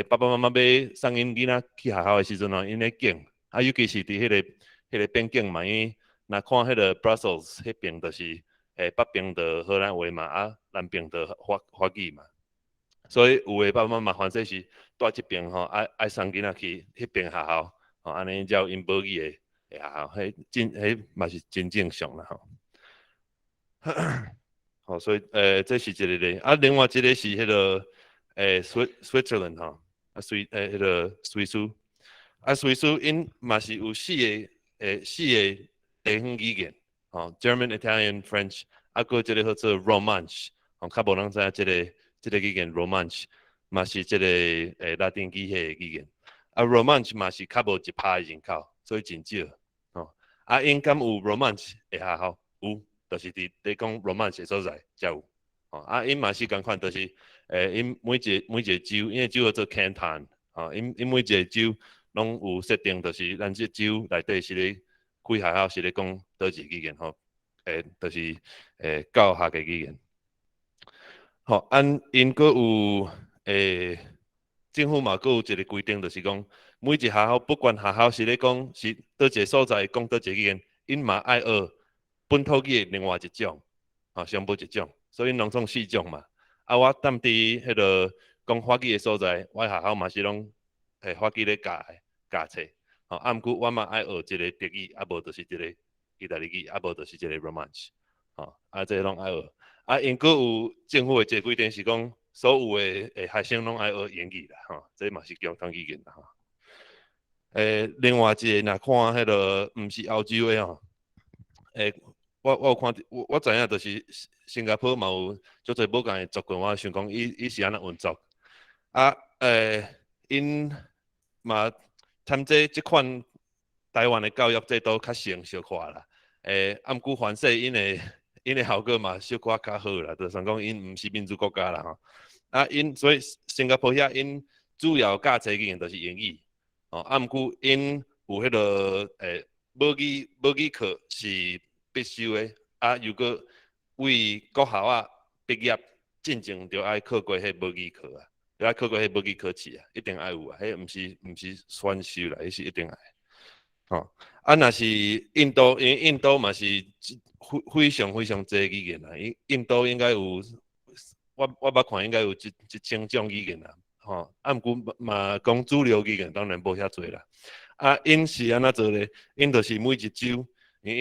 爸爸媽媽欲送𪜶囡仔去學校的時陣吼，𪜶咧揀，啊，尤其是佇彼个邊境嘛，因為若看彼个 Brussels 彼邊就是北邊就荷蘭話嘛，啊南邊就法語嘛。所以有的爸爸媽媽反正是蹛這邊吼，愛送囡仔去彼邊學校，吼，按呢才有𪜶母語的學校，彼嘛是真正常啦吼。好，所以這是一个例，啊，另外一个是彼个Switzerland 吼，啊彼个瑞士，啊瑞士𪜶嘛是有四个地方語言，吼，German、Italian、French，啊，閣這个號做 Romansh，吼，較無人知影這个語言 Romansh，嘛是這个拉丁語系的語言，啊 Romansh 嘛是較無一趴的人口，所以真少，吼，啊𪜶敢有 Romansh 的學校？有，就是佇咧講 Romansh 的所在才有，吼，啊𪜶嘛是仝款，就是𪜶每一個州，因為州號做 Canton，吼，𪜶每一個州攏有設定，就是咱這州內底是咧開學校是咧講佗一個語言，吼，就是教學的語言。吼，按𪜶閣有政府嘛閣有一個規定，就是講每一個學校，不管學校是咧講是佗一個所在講佗一個語言，𪜶嘛愛學本土語的另外一種，吼，上無一種，所以攏總四種嘛。啊，我踮佇彼个講法語的所在，我學校嘛是攏法語咧教的教冊，吼，啊，毋過我嘛愛學一个德語，啊無就是一个意大利語，啊無就是一个 Romansh，吼，啊，這攏愛學。啊，𪜶閣有政府的一个規定是講，所有的學生攏愛學英語啦，吼，這嘛是共同語言啦，吼。另外一个若看彼个毋是歐洲的吼，我有看，我知影就是新加坡嘛有足濟無仝的族群，我想講伊是按怎運作。啊，𪜶嘛參這款台灣的教育制度較成小可啦。啊，毋過凡勢𪜶的效果嘛小可較好啦，就算講𪜶毋是民主國家啦吼。啊，𪜶所以新加坡遐𪜶主要教冊語言就是英語，吼，啊，毋過𪜶有彼个母語課是必修的，啊，如果為國校仔畢業進前，著愛考過彼母語課啊，愛考過彼母語考試啊，一定愛有啊，彼毋是選修啦，彼是一定愛。吼，啊，若是印度，因為印度嘛是非非常非常濟語言啊，印度應該有，我捌看應該有一千種語言啊，吼，啊，毋過嘛講主流語言當然無遐濟啦。啊，𪜶是按怎做咧？𪜶就是每一州，因為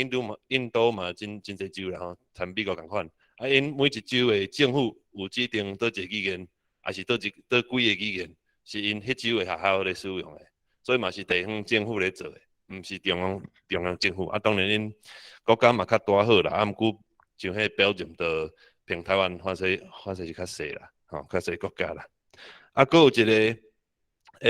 印度嘛真真濟州啦吼，參美國仝款。啊，𪜶每一州的政府有指定佗一個語言，抑是佗幾個語言，是𪜶彼州的學校咧使用的，所以嘛是地方政府咧做的，毋是中央政府。啊，當然𪜶國家嘛較大好啦，啊，毋過像彼 Belgium 就比台灣反正是較細啦，吼，較細國家啦。啊，閣有一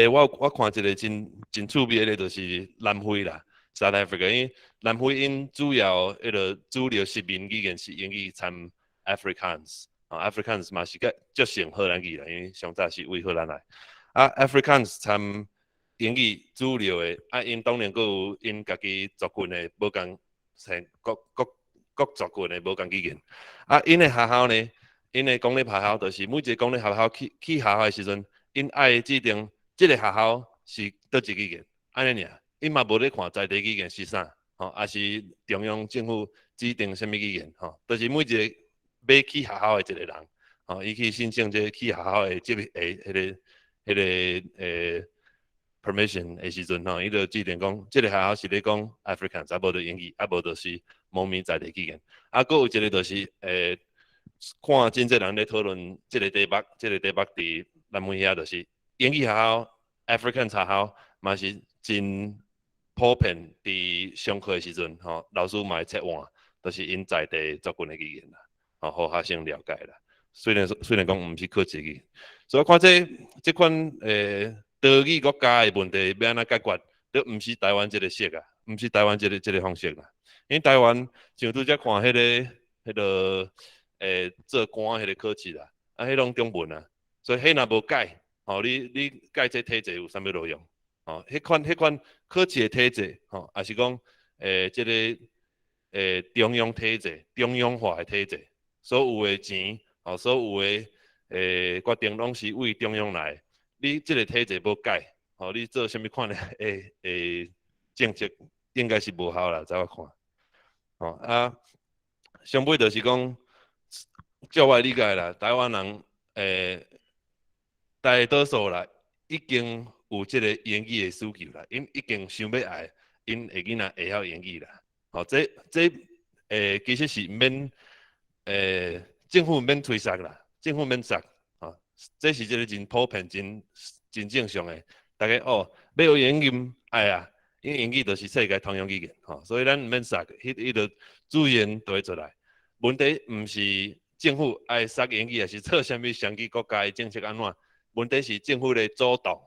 個，我看一個真真趣味的，就是南非啦，South Africa，因為南非𪜶主要彼个主流殖民語言是英語摻 Afrikaans，啊，Afrikaans 嘛是較足像荷蘭語啦，因為上早是為荷蘭來。啊，Afrikaans 摻英語主流的，啊，𪜶當然閣有𪜶家己族群的無仝，成各各各族群的無仝語言。啊，𪜶的學校呢，𪜶的公立學校就是每一個公立學校去學校的時陣，𪜶愛指定這個學校是佗一語言，按呢爾，𪜶嘛無咧看在地語言是啥，吼，抑是中央政府指定啥物語言，吼，就是每一個欲去學校的一個人，吼，伊去申請這個去學校的這個彼個permission 的時陣，吼，伊就指定講，這個學校是咧講 Afrikaans，啊無就英語，啊無就是某物在地語言。啊，閣有一個就是，看真濟人咧討論這個題目，這個題目佇南非遐就是英語學校、Afrikaans 學校嘛是真普遍，佇上課的時陣，吼，老師嘛會切換，就是𪜶在地族群的語言啦，吼，予學生了解啦。雖然講毋是考試語，所以我看這款多語國家的問題欲按怎解決，都毋是台灣這個式啊，毋是台灣這個方式啦。因為台灣像拄才看彼個做官彼個考試啦，啊，彼攏中文啊，所以彼若無改，吼，你改這體制有啥物路用？吼，彼款考試的體制，吼，抑是講這個中央體制、中央化的體制，所有的錢，吼，所有的決定攏是為中央來。你這個體制無改，吼，你做啥物款的政策應該是無效啦，在我看。吼啊，上尾就是講，照我理解啦，台灣人大多數啦，已經有這個英語的需求啦，𪜶已經想欲愛，𪜶的囡仔會曉英語啦。吼，這其實是毋免政府毋免催促啦，政府毋免促，吼，這是一個真普遍、真真正常的。逐家哦，欲學英語愛啊，因為英語就是世界通用語言，吼，所以咱毋免促，彼就自然就會出來。問題毋是政府愛促英語，抑是做啥物雙語國家的政策按怎？問題是政府咧主動，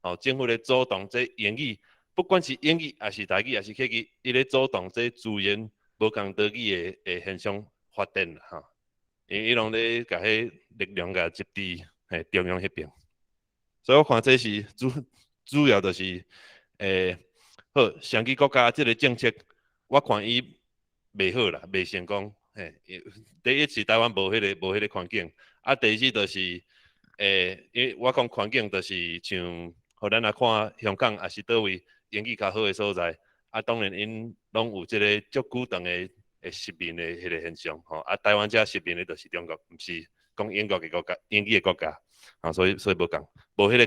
吼，政府咧主動這英語，不管是英語，抑是台語，抑是客語，伊咧主動這資源無仝多語的現象發展啦，吼。因為伊攏咧共彼力量共集佇中央彼邊，所以我看這是主要就是，好，雙語國家這個政策，我看伊袂好啦，袂成功。嘿，第一是台灣無彼個環境，啊，第二就是，因為我講環境就是像，予咱來看香港抑是佗位英語較好的所在，啊，當然𪜶攏有這個足久長的殖民的彼個現象，吼，啊，台灣遮殖民的就是中國，毋是講英國的國家，英語的國家，啊，所以無仝，無彼個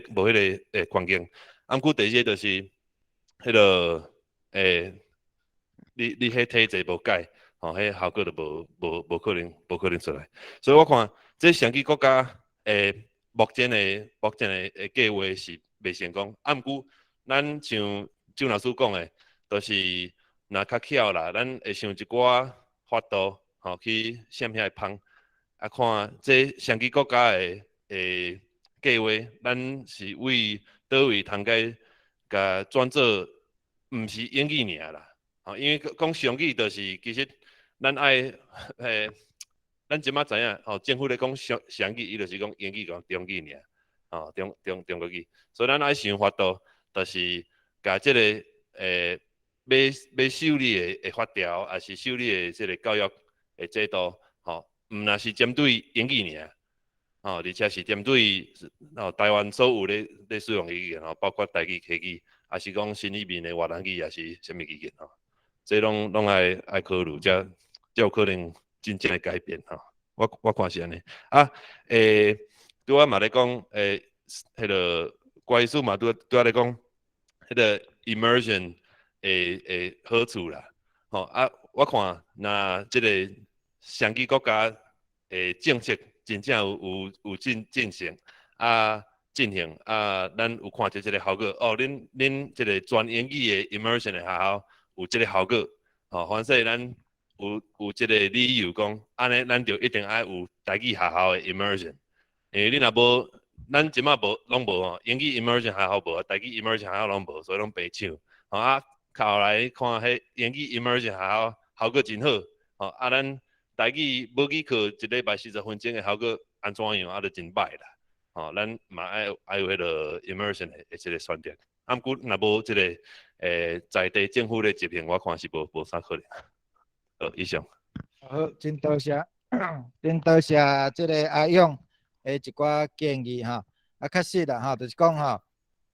環境。啊，毋過第二個就是彼個你彼體制無改，吼，彼效果就無可能出來。所以我看這雙語國家目前的計劃是袂成功。啊，毋過咱像周老師講的，就是若較巧啦，咱會想一寡法度，吼，去閃遐個縫，啊，看這雙語國家的計劃，咱是為佗位通共共轉做，毋是英語爾啦，吼，因為講雙語就是其實咱愛咱這馬知影，吼，政府咧講雙語，伊就是講英語佮中語爾，吼，中國語，所以咱愛想法度，就是共這個欲修理的法條，抑是修理的這個教育的制度，吼，毋若是針對英語爾，吼，而且是針對哦台灣所有咧使用的語言吼，包括台語、客語，抑是講新移民的越南語，抑是啥物語言吼，這攏愛考慮，才有可能真正的改變吼。我看是按呢。啊，拄仔嘛咧講，彼个關師嘛拄仔咧講，彼个 immersion 的好處啦，吼啊，我看若這個雙語國家的政策真正有進行啊進行啊，咱有看著這個效果哦，恁這個全英語的 immersion 的學校有這個效果，吼，反正咱有這個理由講，按呢咱就一定愛有台語學校的 immersion，因為你若無，咱這馬無攏無吼，英語 immersion 學校無，台語 immersion 學校攏無，所以攏白搶。吼啊，後來看彼英語 immersion 學校效果真好，吼啊，咱台語母語課一禮拜40分鐘的效果按怎樣，啊，就真歹啦。吼，咱嘛愛有彼个 immersion 的這個選擇。啊，毋過若無這個在地政府咧執行，我看是無啥可能。好，以上。好，真多謝，真多謝這个阿勇的一寡建議吼。啊，確實啦吼，就是講吼，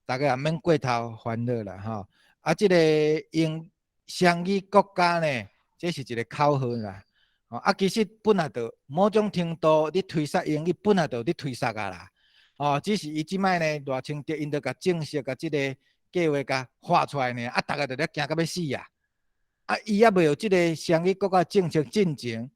大家也免過頭煩惱啦吼。啊，這個英雙語國家呢，這是一個口號啦。吼啊，其實本來就某種程度，你推捒英語本來就咧推捒啊啦。哦，只是伊這擺呢，賴清德𪜶就共正式共這個計劃共畫出來呢，啊，逐个就咧驚甲欲死啊！啊，伊猶未有這个雙語國家政策進前，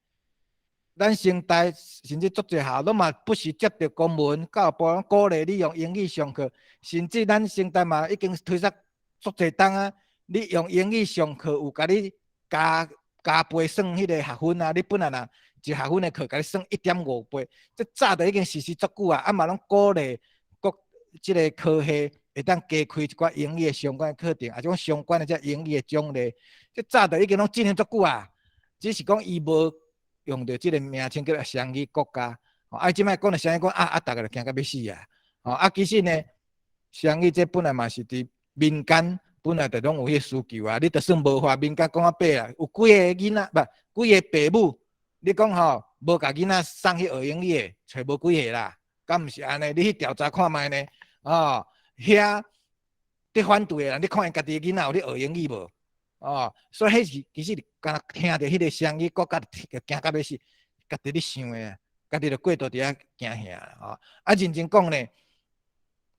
咱成大甚至足濟學校攏嘛不時接著公文，教育部攏鼓勵你用英語上課，甚至咱成大嘛已經推捒足濟冬啊，你用英語上課有共你加倍算彼个學分啊，你本來若一學分的課，共你算1.5倍，這早就已經實施足久啊，啊嘛攏鼓勵各這个科系會當加開一寡英語的相關課程，抑是講相關的這英語的種類，這早就已經攏進行足久啊，只是講伊無用著這个名稱叫做雙語國家。啊，這擺講著雙語國家啊啊，逐个就驚甲欲死啊！吼啊，其實呢，雙語這本來嘛是佇民間本來就攏有彼个需求啊。你就算無話民間講較白啊，有幾个囡仔，無幾个爸母，你講吼無共囡仔送去學英語的，揣無幾个啦。敢毋是按呢？你去調查看覓呢？哦，遐佇反對的人，你看𪜶家己的囡仔有咧學英語無？哦，所以彼是其實敢若聽著彼个雙語國家就驚甲欲死，家己咧想的，家己就過度佇遐驚嚇吼。啊，認真講呢，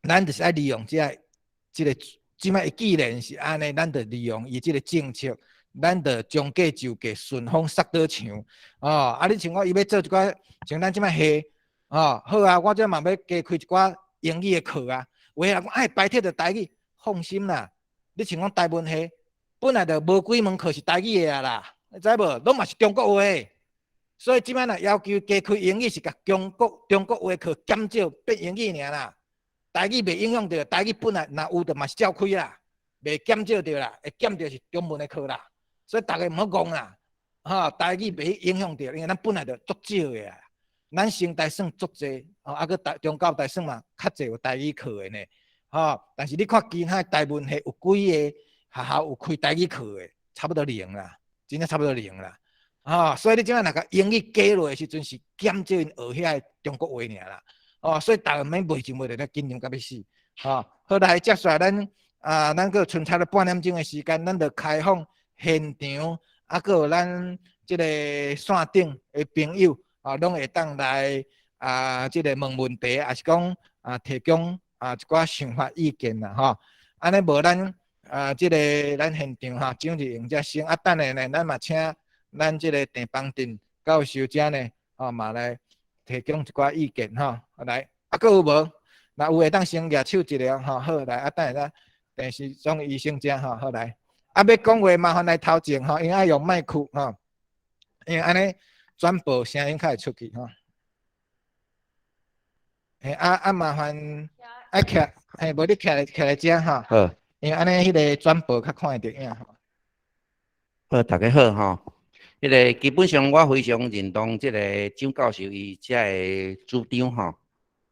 咱就是愛利用這个，這擺既然是按呢，咱就利用伊這个政策，咱就將計就計，順風捒倒牆。哦，啊，你像講伊欲做一寡，像咱這擺系，哦，好啊，我這嘛欲加開一寡英語的課啊。有的人講愛排斥著台語，放心啦，你像講台文系，本來就無幾門課是台語的啊啦，你知無？攏嘛是中國話。所以這擺若要求加開英語，是共中國話課減少變英語爾啦。台語袂影響著，台語本來若有就嘛是照開啦，袂減少著啦，會減著是中文的課啦。所以逐家毋好戇啦，吼，台語袂影響著，因為咱本來就足少的啊。咱成大算足濟，吼，啊閣台中教大算嘛較濟有台語課的呢，吼。但是你看其他台文系有幾个學校有開台語課的，差不多零啦，真正差不多零啦，吼。所以你這擺若共英語加落的時陣，是減少𪜶學遐个中國話爾啦，哦，所以逐家免袂就袂咧緊張甲欲死，吼。好來，接下來咱啊，咱閣剩差不多半點鐘的時間，咱就開放現場，啊，閣有咱這个線頂的朋友。啊，攏會當來啊，這个問問題，抑是講啊，提供啊一寡想法意見啦，吼。按呢無咱啊，這个咱現場吼，蔣日榮才先啊，等下呢，咱嘛請咱這个鄭邦鎮教授遮呢，吼嘛來提供一寡意見吼。來，啊，閣有無？若有會當先舉手一下吼，好來，啊，等下咱鄭時中醫生遮吼，好來。啊，欲講話麻煩來頭前吼，因為愛用麥克吼，因為按呢轉播聲音較會出去吼。嘿，啊啊，麻煩愛徛，嘿，無你徛來遮吼。好。因為按呢彼个轉播較看會著影吼。好，大家好吼。彼个基本上我非常認同這个蔣教授伊遮个主張吼。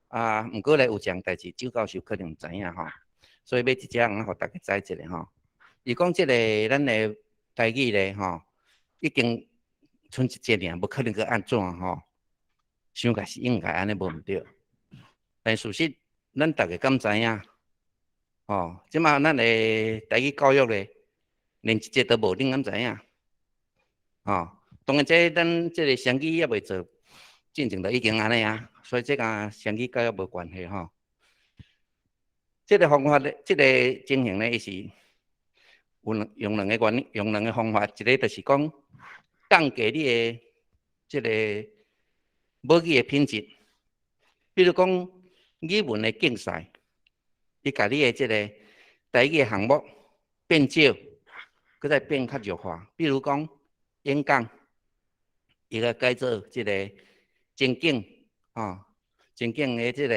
啊，毋過咧有一項代誌，蔣教授可能毋知影吼，所以欲佇遮予大家知一下吼。伊講這个咱的台語咧吼，已經賰一節爾，無可能閣按怎吼。想起是應該按呢無毋對。但事實，咱逐家敢知影？吼，這馬咱的台語教育咧，連一節都無，恁敢知影？吼，當然這咱這个雙語猶未做，進前就已經按呢啊，所以這佮雙語教育無關係吼。這个方法咧，這个情形咧，伊是有兩用兩个原因，用兩个方法，一个就是講降低你的這个母語的品質，比如講語文的競賽，伊共你的這个台語的項目變少，閣再變較弱化。比如講演講，伊共改做這个情景，吼，情景的這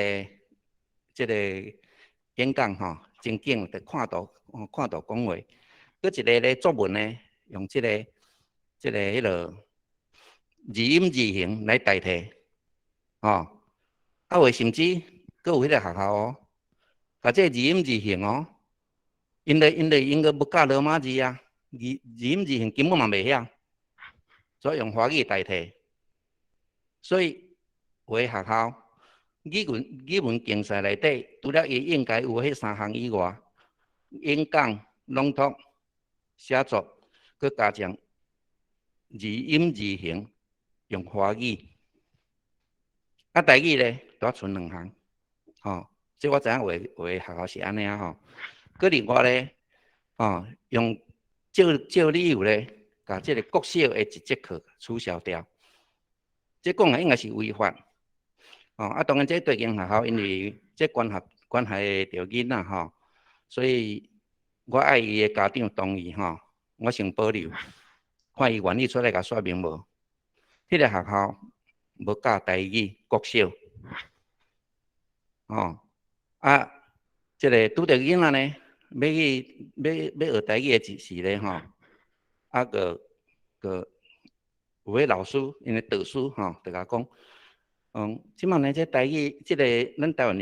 个演講吼，情景就看圖，看圖講話。閣一个咧作文呢，用這个彼落字音字形來代替，吼。啊有的甚至閣有彼个學校哦，共這个字音字形哦，𪜶咧應該欲教羅馬字啊，字音字形根本嘛袂曉，所以用華語代替。所以有的學校語文競賽內底，除了伊應該有彼三項以外，演講、朗讀、寫作，閣加上字音字形用華語。啊，台語咧，拄仔賰兩項，吼，這我知影有的學校是按呢啊吼。閣另外咧，吼，用借理由咧，共這个國小的一節課取消掉。這講來應該是違法。吼，啊，當然這對間學校因為這關係著囡仔吼，所以我愛伊的家長同意吼，我先保留，看伊願意出來共說明無。彼个學校無教台語國小，吼，啊，這个拄著囡仔呢，欲去欲欲學台語的時咧吼，啊，閣有个老師，𪜶的導師吼，就共講，這馬呢，這台語，這个咱台灣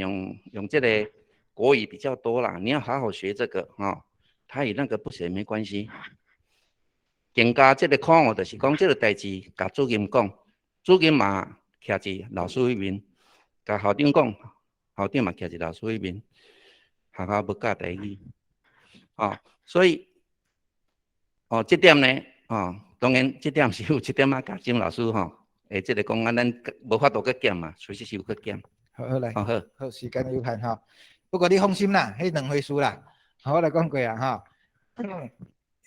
用這个國語比較多啦，你要好好學這個吼，台語那個不學沒關係。更加這个可惡就是講這个代誌，共主任講，主任嘛徛佇老師彼面，共校長講，校長嘛徛佇老師彼面，學校無教台語，吼，所以，哦，這點呢，哦，當然這點是有一點仔共鍾老師吼，會這个講啊，咱無法度閣減嘛，隨時是有閣減。好好來，好好，好，時間有限吼，不過你放心啦，彼兩回事啦，好，我來講過啊吼。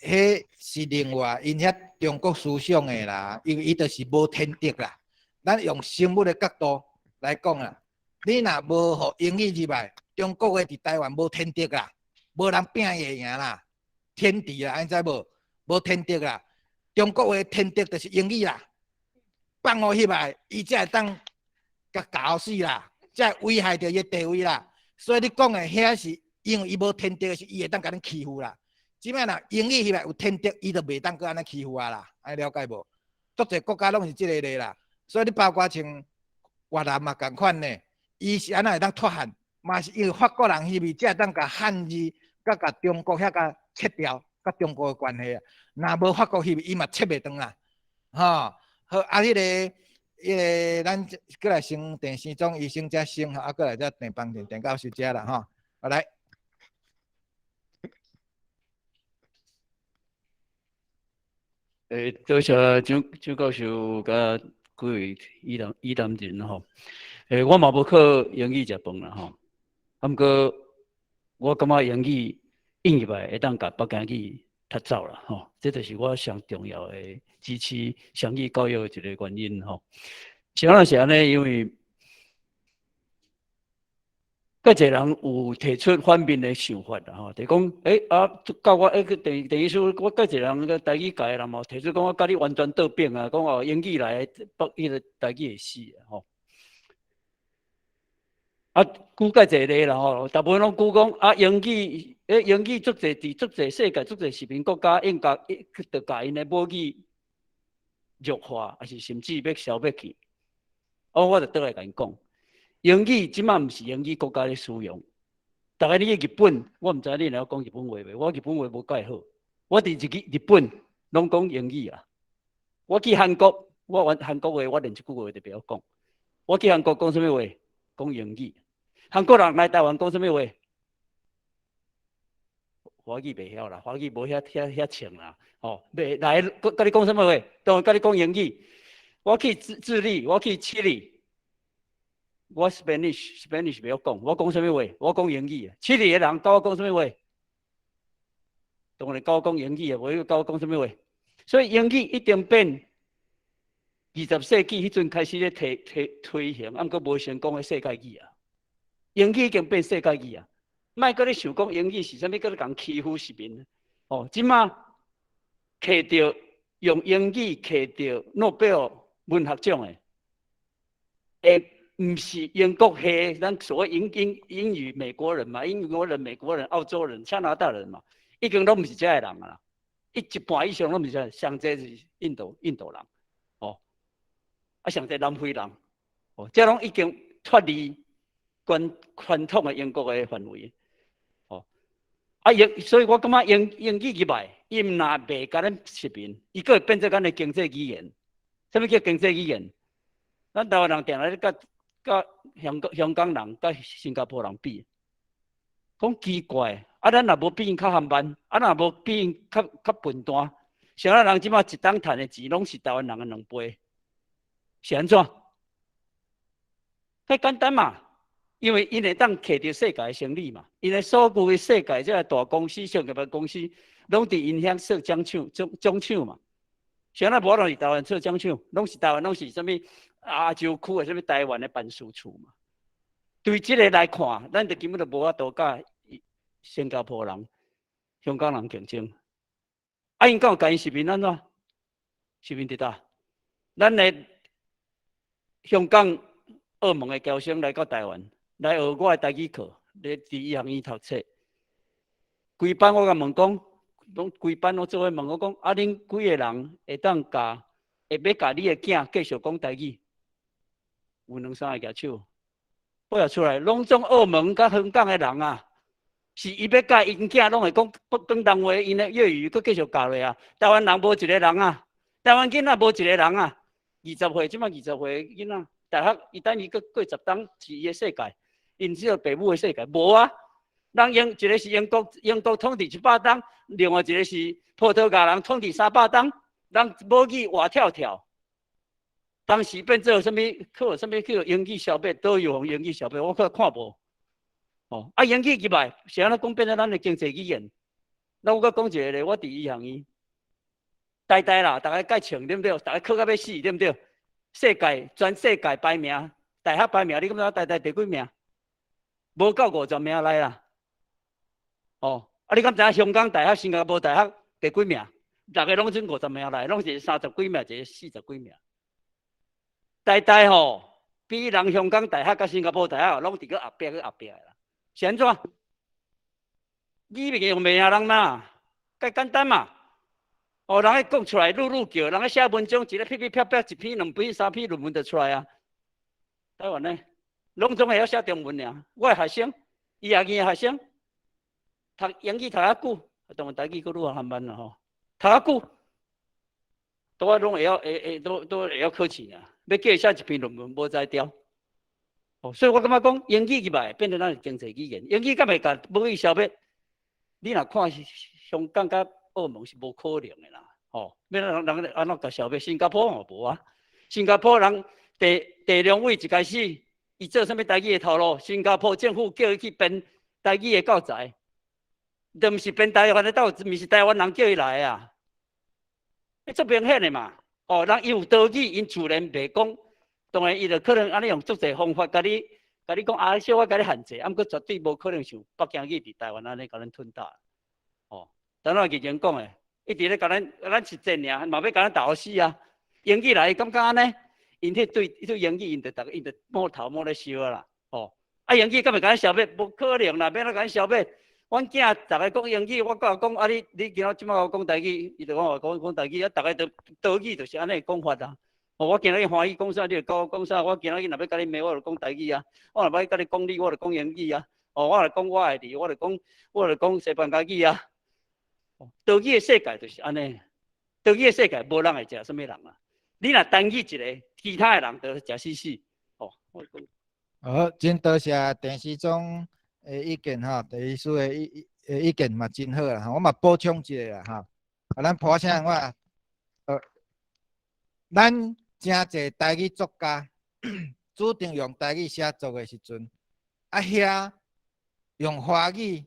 彼是另外，𪜶遐中國思想的啦，因為伊就是無天敵啦。咱用生物的角度來講啦，你若無予英語入來，中國話佇台灣無天敵啦，無人拚伊會贏啦，天敵啦，按知無？無天敵啦，中國話天敵就是英語啦，放予彼擺，伊才會當共搞死啦，才會危害著伊的地位啦。所以你講的遐是因為伊無天敵，是伊會當共恁欺負啦。這擺若英語彼擺有天敵，伊就袂當閣按呢欺負啊啦，按呢了解無？足濟國家攏是這个例啦，所以你包括像越南嘛仝款呢，伊是按怎會當脫漢，嘛是因為法國人彼邊才會當共漢字佮共中國遐共切掉，佮中國的關係啊。若無法國彼邊，伊嘛切袂斷啦，吼。好啊，彼个咱過來先鄭生總醫生遮先，啊，過來才鄭邦鄭鄭教授遮啦，吼。好來。多謝蔣教授佮幾位與談人吼。我嘛無靠英語食飯啦吼，啊，毋過我感覺英語應入來會當共北京語踢走啦吼，這就是我上重要的支持雙語教育的一個原因吼。是按怎是按呢？因為較濟人有提出反面的想法啦吼，就講，啊，教我，鄭醫師，我較濟人個台語界的人嘛，提出講我佮你完全倒反啊，講哦，英語來北彼个台語會死啊吼。啊，舉較濟例啦吼，大部分攏舉講啊，英語足濟佇足濟世界足濟殖民國家應該去著共𪜶的母語弱化，抑是甚至欲消滅去。哦，我就倒來共𪜶講。英語這馬毋是英語國家咧使用，逐家你去日本，我毋知你會曉講日本話袂？我日本話無蓋好，我佇日本攏講英語啊。我去韓國，我玩韓國話，我連一句話都袂曉講。我去韓國講啥物話？講英語。韓國人來台灣講啥物話？華語袂曉啦，華語無遐遐遐穿啦。吼，袂來，佮你講啥物話？當然佮你講英語。我去智利，我去智利，我 Spanish 袂曉講，我講啥物話？我講英語。智利的人佮我講啥物話？當然佮我講英語啊，無伊佮我講啥物話？所以英語一定變20世紀彼陣開始咧推推推行，啊，毋過無成功的世界語啊。英語已經變世界語啊！莫閣咧想講英語是啥物，閣咧共欺負市民。哦，這馬摕著用英語摕著諾貝爾文學獎的，會毋是英國系咱所謂英語美國人嘛？英國人、美國人、澳洲人、加拿大人嘛，已經攏毋是這个人啊啦。一半以上攏毋是這，上濟是印度人，哦，啊上濟南非人，哦，這攏已經脫離傳統的英國的範圍，哦，啊英，所以我感覺英語入來，伊毋若袂共咱殖民，伊閣會變做咱的經濟語言。啥物叫經濟語言？咱台灣人定來佮佮香港人、佮新加坡人比，講奇怪，啊咱若無比𪜶較緩慢，啊若無比𪜶較較笨蛋，啥人這馬一冬趁的錢攏是台灣人的兩倍，是按怎？太簡單嘛，因為𪜶會當摕著世界的生意嘛，𪜶的所有的世界這个大公司、商業的公司，攏佇𪜶遐設工廠、總廠嘛。啥人無法度佇台灣設工廠，攏是台灣，攏是啥物亞洲區的啥物台灣的辦事處嘛。對這个來看，咱就根本就無法度佮新加坡人、香港人競爭。啊，𪜶敢有共𪜶殖民按怎？殖民佇佗？咱的香港、澳門的僑生來到台灣，來學我的台語課，咧佇醫學院讀冊。規班我共問講，攏規班攏做伙問我講，啊，恁幾个人會當教，會欲教你的囝繼續講台語？有兩三个舉手，尾仔出來，攏總澳門佮香港的人啊，是伊欲教𪜶囝，攏會講廣東話，𪜶的粵語，閣繼續教落啊。台灣人無一個人啊，台灣囡仔無一個人啊。20歲，這馬20歲囡仔，大學伊等伊閣過10冬是伊的世界，𪜶只有爸母的世界，無啊。人英一個是英國，英國統治100冬，另外一個是葡萄牙人統治300冬，人母語活跳跳。當時變做啥物？靠啥物叫英語消滅？佗有予英語消滅？我閣看無。哦，啊，英語入來是按怎講變做咱的經濟語言？那我閣講一個咧，我佇醫學院，台大啦，逐个蓋穿對毋對？逐个考甲欲死對毋對？世界全世界排名，大學排名，你感覺台大第幾名？無到50名內啦。哦，啊，你敢知影香港大學、新加坡大學第幾名？逐个攏總50名內，攏是30幾名，一個40幾名。台大吼，比人香港大學佮新加坡大學攏佇閣後壁閣後壁啦。是按怎？語言用袂贏人嘛，介簡單嘛。哦，人咧講出來，嚕嚕叫，人咧寫文章，一个噼噼啪啪，一篇、兩篇、三篇論文就出來啊。台灣呢，攏總會曉寫中文爾。我的學生，醫學院的學生，讀英語讀較久，當然台語閣愈較慢啦吼。讀較久，都我攏會曉，會會都都會曉考試啊。欲叫伊寫一篇論文，無才調。哦，所以我感覺講英語入來變成咱的經濟語言，英語敢會共母語消滅？你若看香港佮澳門是無可能的啦，吼！欲人人按怎共消滅？新加坡嘛無啊，新加坡人鄭良偉一開始，伊做啥物台語的頭路？新加坡政府叫伊去編台語的教材，都毋是編台灣的教，毋是台灣人叫伊來啊，彼足明顯的嘛。哦，人伊有多語，𪜶自然袂講，當然伊就可能按呢用足濟方法共你，共你講啊，小可共你限制，啊，毋過絕對無可能像北京語佇台灣按呢共咱吞打。哦，等下以前講的，一直咧共咱，咱是賤爾，嘛欲共咱鬥死啊！英語來感覺按呢？𪜶彼對對英語，𪜶就逐个𪜶就摸頭摸咧燒啊啦。哦，啊英語敢會共咱消滅？無可能啦，欲按怎共咱消滅？阮囝逐个講英語，我佮伊講啊，你今仔這馬我講台語，伊就講我講講台語，啊，逐个都多語就是按呢講法啊。哦，我今仔日歡喜講啥，你就佮我講啥。我今仔日若欲共你罵，我就講台語啊。我若欲共你講你，我就講英語啊。哦，我若講我愛你，我就講西班牙語啊。多語的世界就是按呢，多語的世界無人會食啥物人啊。你若單語一个，其他的人就食死死。哦，我講。好，真多謝鄭司總的意見吼，鄭醫師的意見嘛真好啦，我嘛補充一下啦吼。啊，咱破聲我，咱誠濟台語作家主張用台語寫作的時陣，啊遐用華語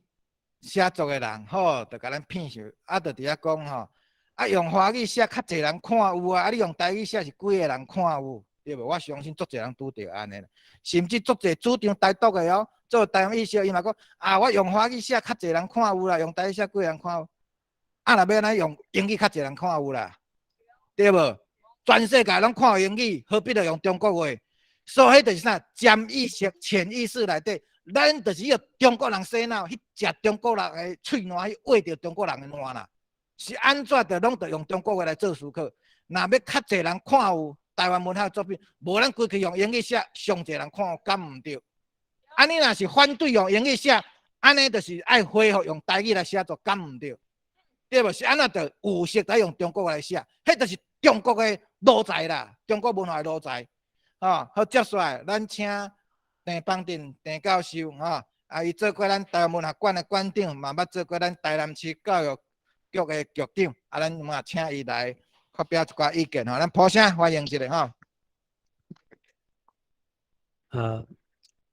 寫作的人吼，就共咱騙笑，啊，就佇遐講吼，啊用華語寫較濟人看有啊，啊你用台語寫是幾個人看有，對無？我相信足濟人拄著按呢，甚至足濟主張台獨的哦，做台灣意識，伊嘛講啊，我用華語寫較濟人看有啦，用台語寫幾個人看有，啊若欲按呢用英語較濟人看有啦，對無？全世界攏看英語，何必著用中國話？所以彼就是啥？潛意識、潛意識內底，咱就是予中國人洗腦，去食中國人的喙瀾，去餵著中國人的瀾啦。是按怎就攏著用中國話來做思考？若欲較濟人看有台灣文學作品，無咱規氣用英語寫，上濟人看有，敢毋對？啊，你若是反對用英語寫，按呢就是愛恢復用台語來寫作，敢毋對？對無？是按怎就有識得用中國話來寫？彼就是中國的奴才啦，中國文化的奴才。吼，好，接下來咱請鄭邦鎮鄭教授，吼，啊，伊做過咱台灣文學館的館長，嘛捌做過咱台南市教育局的局長，啊，咱嘛請伊來發表一寡意見，吼，咱拍聲歡迎一下，吼。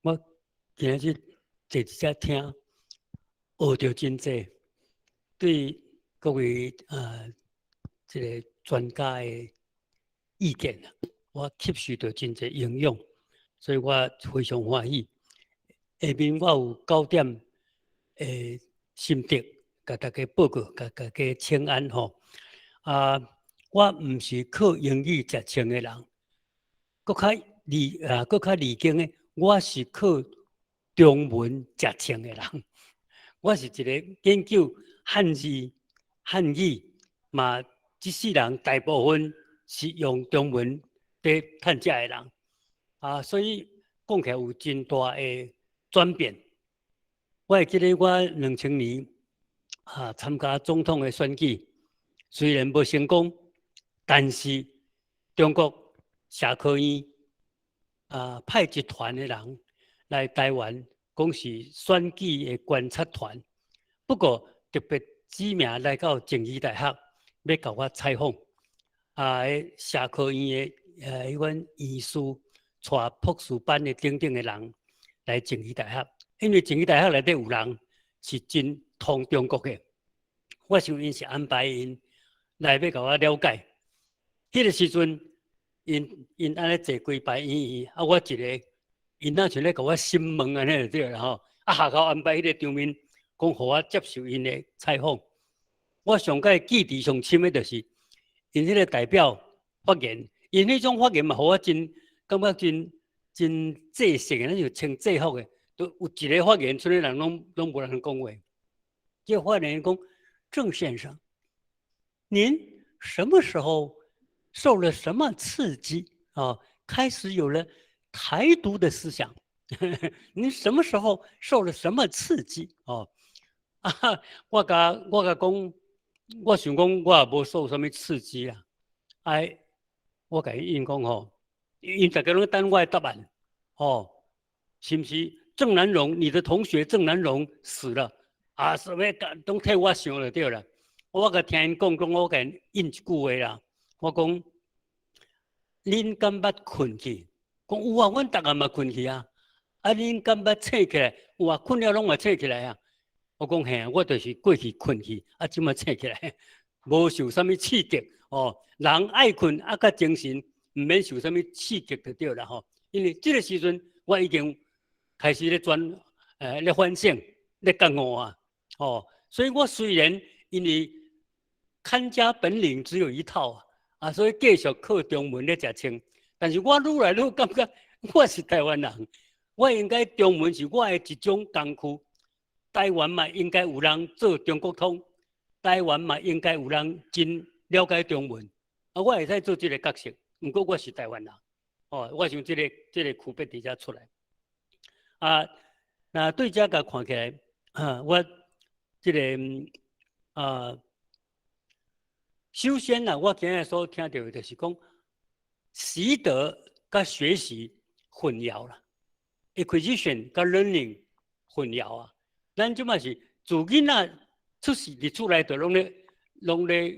我今日坐佇遮聽，學著真濟，對各位這个專家的意見啊，我吸收著真濟營養，所以我非常歡喜。下面我有九點的心得，共大家報告，共大家請安吼。啊，我毋是靠英語食穿的人，閣較離經的，我是靠中文食穿的人。我是一个研究漢字、漢語，嘛，這世人大部分是用中文佇趁食的人，啊，所以講起來有真大的轉變。我會記得我2000年啊參加總統的選舉，雖然無成功，但是中國社科院啊派一團的人來台灣，講是選舉的觀察團，不過特別指名來到靜宜大學，欲共我採訪。啊，社科院的彼款院士帶博士班的等等的人來靜宜大學，因為靜宜大學內底有人是真通中國的，我想𪜶是安排𪜶來欲共我了解。彼个時陣，𪜶按呢坐幾排圓圓，啊，我一个，𪜶若像咧共我審問按呢就對啦吼。啊，學校安排彼个場面，講予我接受𪜶的採訪。我上蓋記憶上深的就是，𪜶彼个代表發言，𪜶彼種發言嘛，予我真感覺真真正式的，咱就穿制服的，都有一个發言，剩的人攏無人講話。這個發言講，鄭先生，您什麼時候受了什麼刺激啊？開始有了台獨的思想？你什麼時候受了什麼刺激？哦，啊，我共講，我想講我也無受啥物刺激啊。哎，我共伊應講吼，𪜶逐家攏等我的答案，哦，是毋是鄭南榕？你的同學鄭南榕死了啊？啥物攏替我想就對了。我共聽𪜶講講，我共𪜶應一句話啦。我講，恁敢捌睏去？講有啊，阮逐暗嘛睏去啊。啊，恁敢捌醒起來？有啊，睏了攏會醒起來啊。我講嘿啊，我就是過去睏去，啊，這馬醒起來，無受啥物刺激哦。人愛睏啊，較精神，毋免受啥物刺激就對啦吼。因為這个時陣我已經開始咧轉，咧反省，咧覺悟啊，哦，所以我雖然因為看家本領只有一套啊，所以繼續靠中文咧食穿，但是我愈來愈感覺我是台灣人，我應該中文是我的一種工具。台灣嘛應該有人做中國通，台灣嘛應該有人真了解中文，啊，我會使做這个角色，毋過我是台灣人，哦，我想這个區別佇遮出來。啊，那對這共看起來，啊，我這个啊，首先啊，我今日所聽著的就是講，習得佮學習混淆啦，acquisition 佮 learning 混淆啊。咱這馬是自囡仔出世佇厝內就攏咧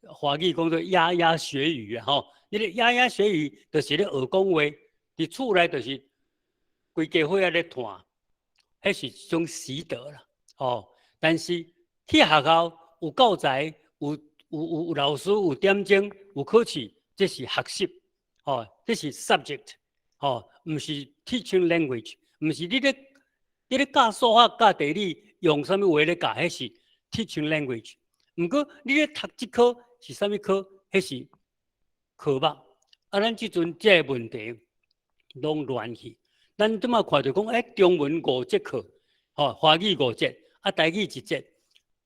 華語講做牙牙學語啊吼。你咧牙牙學語就是咧學講話，佇厝內就是規家伙仔咧傳，彼是一種習得啦，吼。但是去學校有教材，有老師，有點鐘，有考試，這是學習，吼，這是 subject，吼，毋是 teaching language，毋是你咧教數學、教地理，用啥物話咧教，彼是 teaching language。毋過你咧讀這科是啥物科？彼是科目。啊，咱這陣這個問題攏亂去。咱這馬看著講，中文五節課，吼，華語五節，啊，台語一節。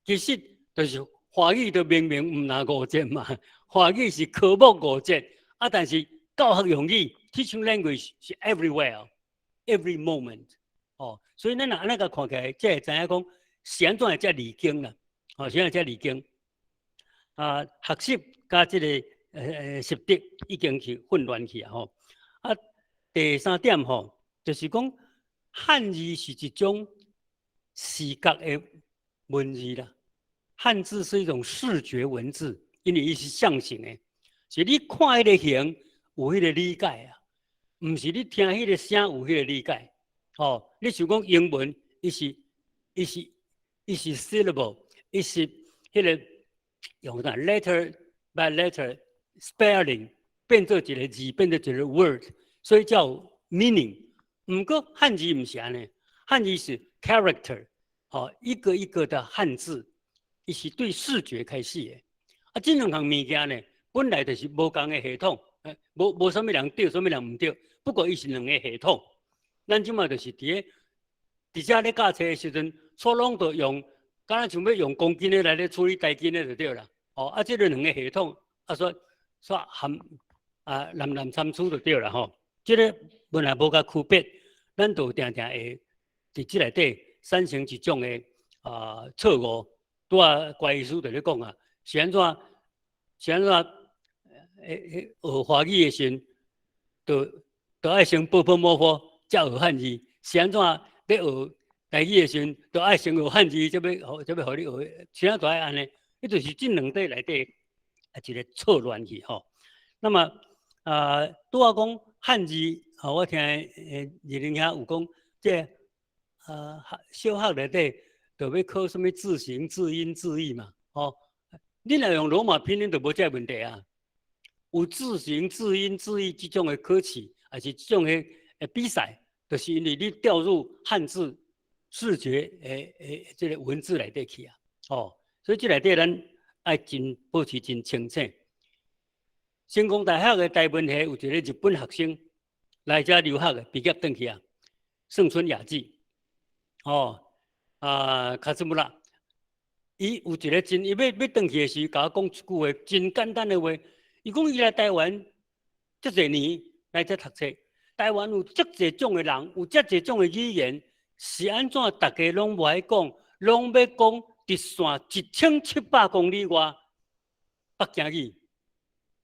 其實就是華語就明明毋若五節嘛，華語是科目五節，啊，但是教學用語 teaching language 是 everywhere，every moment，哦，所以咱若按呢共看起來，才會知影講是按怎會遮離經啦，哦，是按怎遮離經。啊，學習佮這個習得已經去混亂去啊吼。啊，第三點吼，就是講漢字是一種視覺的文字啦。漢字是一種視覺文字，因為伊是象形的，是你看彼個形有彼個理解啊，毋是你聽彼個聲有彼個理解。吼，你想講英文，伊是 syllable，伊是彼個用啥 letter by letter spelling 變做一個字，變做一個 word，所以叫 meaning。毋過漢字毋是按呢，漢字是 character，吼，一個一個的漢字，伊是對視覺開始的。啊，這兩項物件呢，本來就是無仝的系統，無啥物人對，啥物人毋對。不過伊是兩個系統。咱這馬就是佇遮咧教冊的時陣，錯攏都用，敢若像欲用公斤的來咧處理台斤的就對啦。哦，啊，這个兩個系統，啊，說說含啊，濫濫參差就對啦吼。這个本來無共區別，咱就定定會佇這內底產生一種的錯誤。拄仔關醫師就咧講啊，是按怎？是按怎？學華語的時陣，就愛先ㄅㄆㄇ才學漢字。是按怎？咧學台語的時陣，就愛先學漢字，才欲予你學。是按怎愛按呢？彼就是這兩塊內底啊一個錯亂去吼。那麼啊，拄仔講漢字，吼，我聽二玲兄有講，這小學內底就欲考啥物字形、字音、字義嘛，吼。你若用羅馬拼音就無這個問題啊。有字形、字音、字義這種的考試，抑是這種的比賽，就是因為你掉入漢字視覺的這個文字內底去啊，哦，所以這內底咱愛真保持真清醒。成功大學的台文系有一個日本學生來遮留學的，畢業轉去啊，盛村雅紀，哦，啊，卡茲穆拉，伊有一個真，伊欲轉去的時，共我講一句話，真簡單的話。伊講伊來台灣遮濟年來遮讀冊，台灣有遮濟種的人，有遮濟種的語言，是按怎逐家攏無愛講，攏欲講直線1700公里外北京語。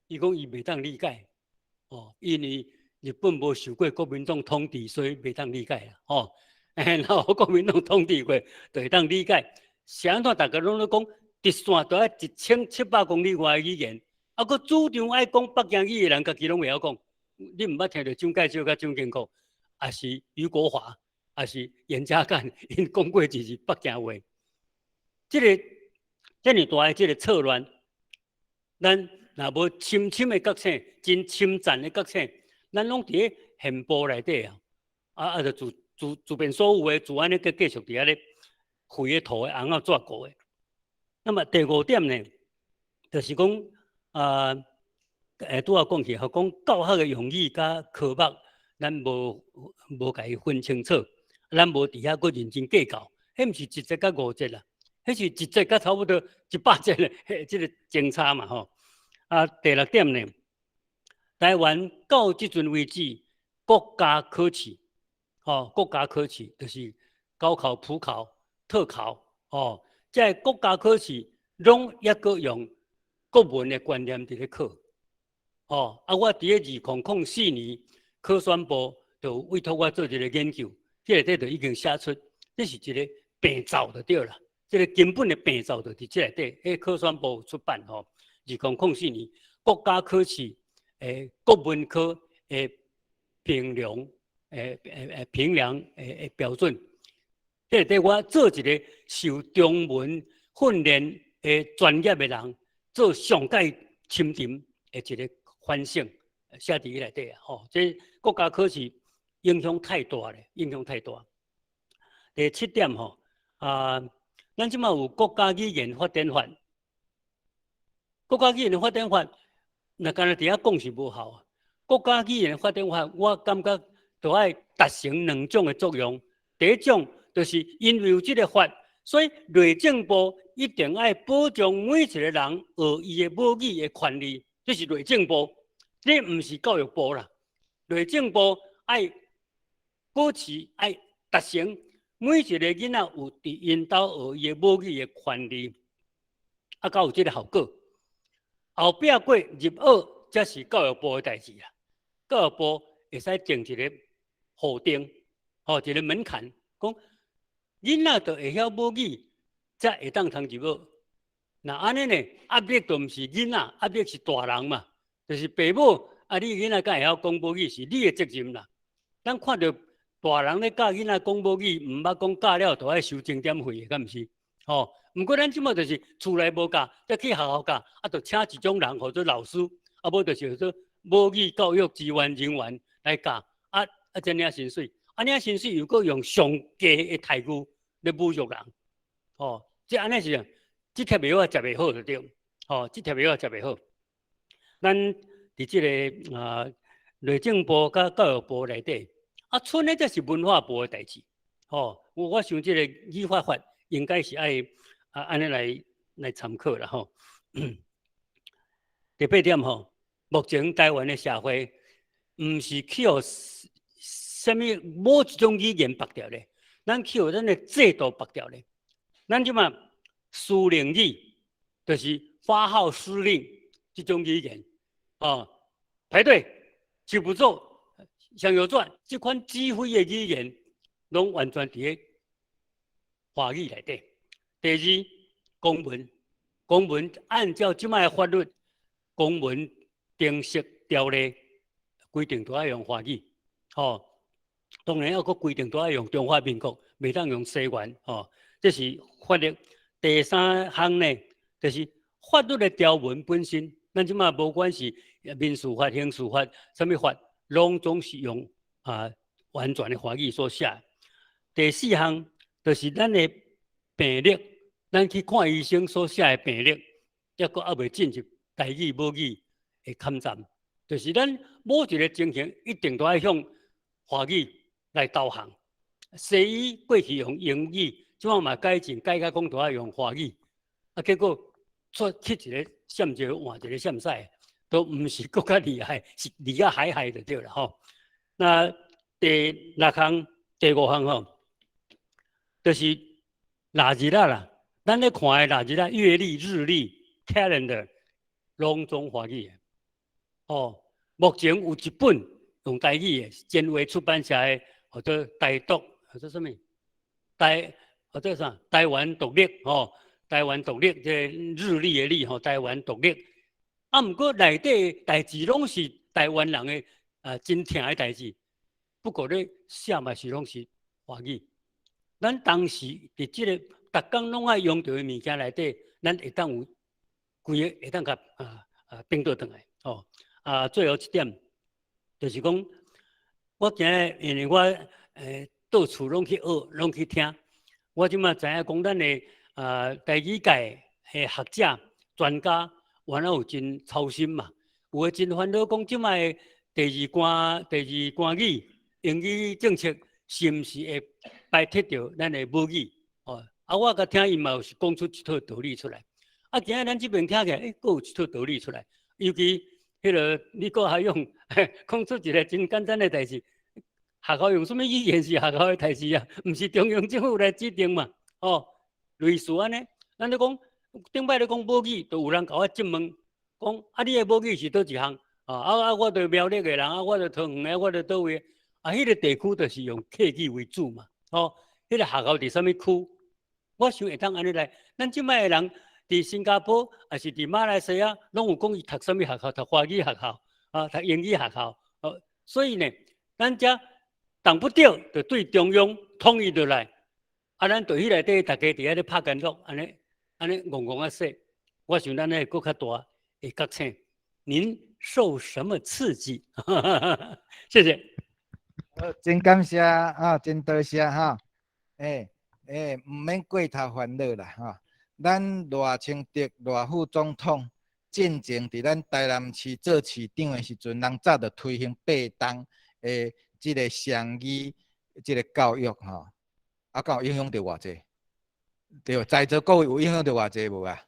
伊講伊袂當理解，哦，因為日本無受過國民黨統治，所以袂當理解啦，吼。然後國民黨統治過，就會當理解。是按怎逐家攏咧講直線都愛1700公里外的語言，啊，閣主張愛講北京語的人，家己攏袂曉講。你毋捌聽著蔣介石佮蔣經國，抑是俞國華，抑是嚴家淦，𪜶講過一字北京話。這个遮爾大的這个錯亂，咱若無深深的覺醒，真深層的覺醒，咱攏佇咧現步內底啊，就自便所有的，自按呢繼續佇遐咧肥的塗的尪仔紙糊的。那麼第五點呢，就是講啊，拄仔講起，講教學的用語佮科目，咱無共伊分清楚，咱無佇遐閣認真計較，彼毋是一節佮五節啦，彼是一節佮差不多100節咧，這个相差嘛吼。啊，第六點呢，台灣到這陣為止，國家考試，吼，國家考試就是高考、普考、特考，吼，這个國家考試攏猶閣用國文的觀念佇咧考，吼，啊，我佇咧2004年考選部就委託我做一個研究，這內底就已經寫出，這是一個病灶就對啦。這個根本的病灶就佇這內底，彼考選部出版吼，2004年國家考試國文科的評量標準。這內底我做一個受中文訓練的專業的人，做上蓋深沉的一個反省，寫佇彼內底啊，吼，這國家考試影響太大咧，影響太大。第七點吼，啊，咱這馬有國家語言發展法，國家語言發展法，若干焦佇遐講是無效啊。國家語言發展法，我感覺著愛達成兩種的作用。第一種就是因為有這個法，所以內政部一定愛保障每一個人學伊的母語的權利，這是內政部，這毋是教育部啦。內政部愛保持愛達成每一個囡仔有佇𪜶兜學伊的母語的權利，啊，才有這個效果。後壁過入學，才是教育部的代誌啦。教育部會使定一個予定，吼，一個門檻，講囡仔著會曉母語，才會當通入學。若按呢呢，壓力就毋是囡仔，壓力是大人嘛，就是爸母啊，你囡仔敢會曉講母語是你的責任啦。咱看著大人咧教囡仔講母語，毋捌講教了就愛收鐘點費的，敢毋是？吼，毋過咱這馬就是厝內無教，才去學校教，啊，就請一種人號做老師，啊，無就是號做母語教育支援人員來教，啊啊，才領薪水，啊領薪水又閣用上低的待遇咧侮辱人，吼，這按呢是，這帖藥仔食袂好就對，吼，這帖藥仔食袂好。咱佇這個啊內政部佮教育部內底，啊，賰呢才是文化部的代誌，吼，我想這個語法法應該是愛啊按呢來參考啦，吼。第八點吼，目前台灣的社會毋是去予啥物某一種語言縛著咧，咱去予咱的制度縛著咧。咱這馬司令語，就是發號施令這種語言，哦，排隊、齊步走、向右轉，這款指揮的語言，攏完全佇咧華語內底。第二，公文，公文按照這擺的法律，公文程式條例規定都愛用華語，吼，當然猶閣規定都愛用中華民國，袂當用西元，吼，這是法律。第三項呢，就是法律的條文本身，咱這馬無管是民事法、刑事法，啥物法，攏總是用啊完全的華語所寫。第四項就是咱的病歷，咱去看醫生所寫的病歷，猶閣猶未進入台語母語的坎站，就是咱某一個情形一定都愛向華語來導航。西醫過去用英語，這馬嘛改進改甲講都愛用華語，啊結果出去一個閃一個換一個閃屎，都毋是閣較厲害，是厲甲海海就對啦吼。那第六項、第五項吼，就是臘日仔啦，咱咧看的臘日仔、月曆、日曆、calendar，攏總華語的。哦，目前有一本用台語的，前衛出版社的，號做台獨，號做啥物？台，號做啥？台灣獨立，吼，台灣獨立，這個日曆的曆吼，台灣獨立。啊，毋過內底代誌攏是台灣人的啊，真疼的代誌。不過咧寫嘛是攏是華語。咱當時佇這個逐工攏愛用著的物件內底，咱會當有規个會當共啊反倒轉來，吼。啊，最後一點就是講，我今日因為我到處攏去學，攏去聽，我這馬知影講咱的啊台語界的學者專家，原來有真操心嘛，有的真煩惱講這擺第二關語英語政策是毋是會排斥著咱的母語？哦，啊，我共聽𪜶嘛有是講出一套道理出來。啊，今日咱這邊聽起來，欸，閣有一套道理出來。尤其彼個李國海勇講出一個真簡單的代誌，學校用啥物語言是學校的代誌啊，毋是中央政府來指定嘛？哦，類似按呢，咱咧講頂擺咧講母語，就有人共我質問，講啊，你的母語是佗一項？啊啊！我著苗栗的人，啊，我著桃園的，我著佗位，啊，彼個地區就是用客語為主嘛，吼，彼個學校佇啥物區？我想會當按呢來，咱這擺的人佇新加坡，抑是佇馬來西亞，攏有講伊讀啥物學校，讀華語學校，啊，讀英語學校，哦，所以呢，咱遮動不著就對中央統一落來，啊，咱對彼內底逐家佇遐咧拍干樂，按呢按呢戇戇仔說，我想咱會閣較大會覺醒。您受什麼刺激？謝謝。好，真感謝啊，真多謝哈。欸欸，毋免過頭煩惱啦吼。咱賴清德賴副總統進前佇咱台南市做市長的時陣，人早就推行八冬的這个雙語這个教育吼，啊，敢有影響著偌濟？對，在座各位有影響著偌濟無啊？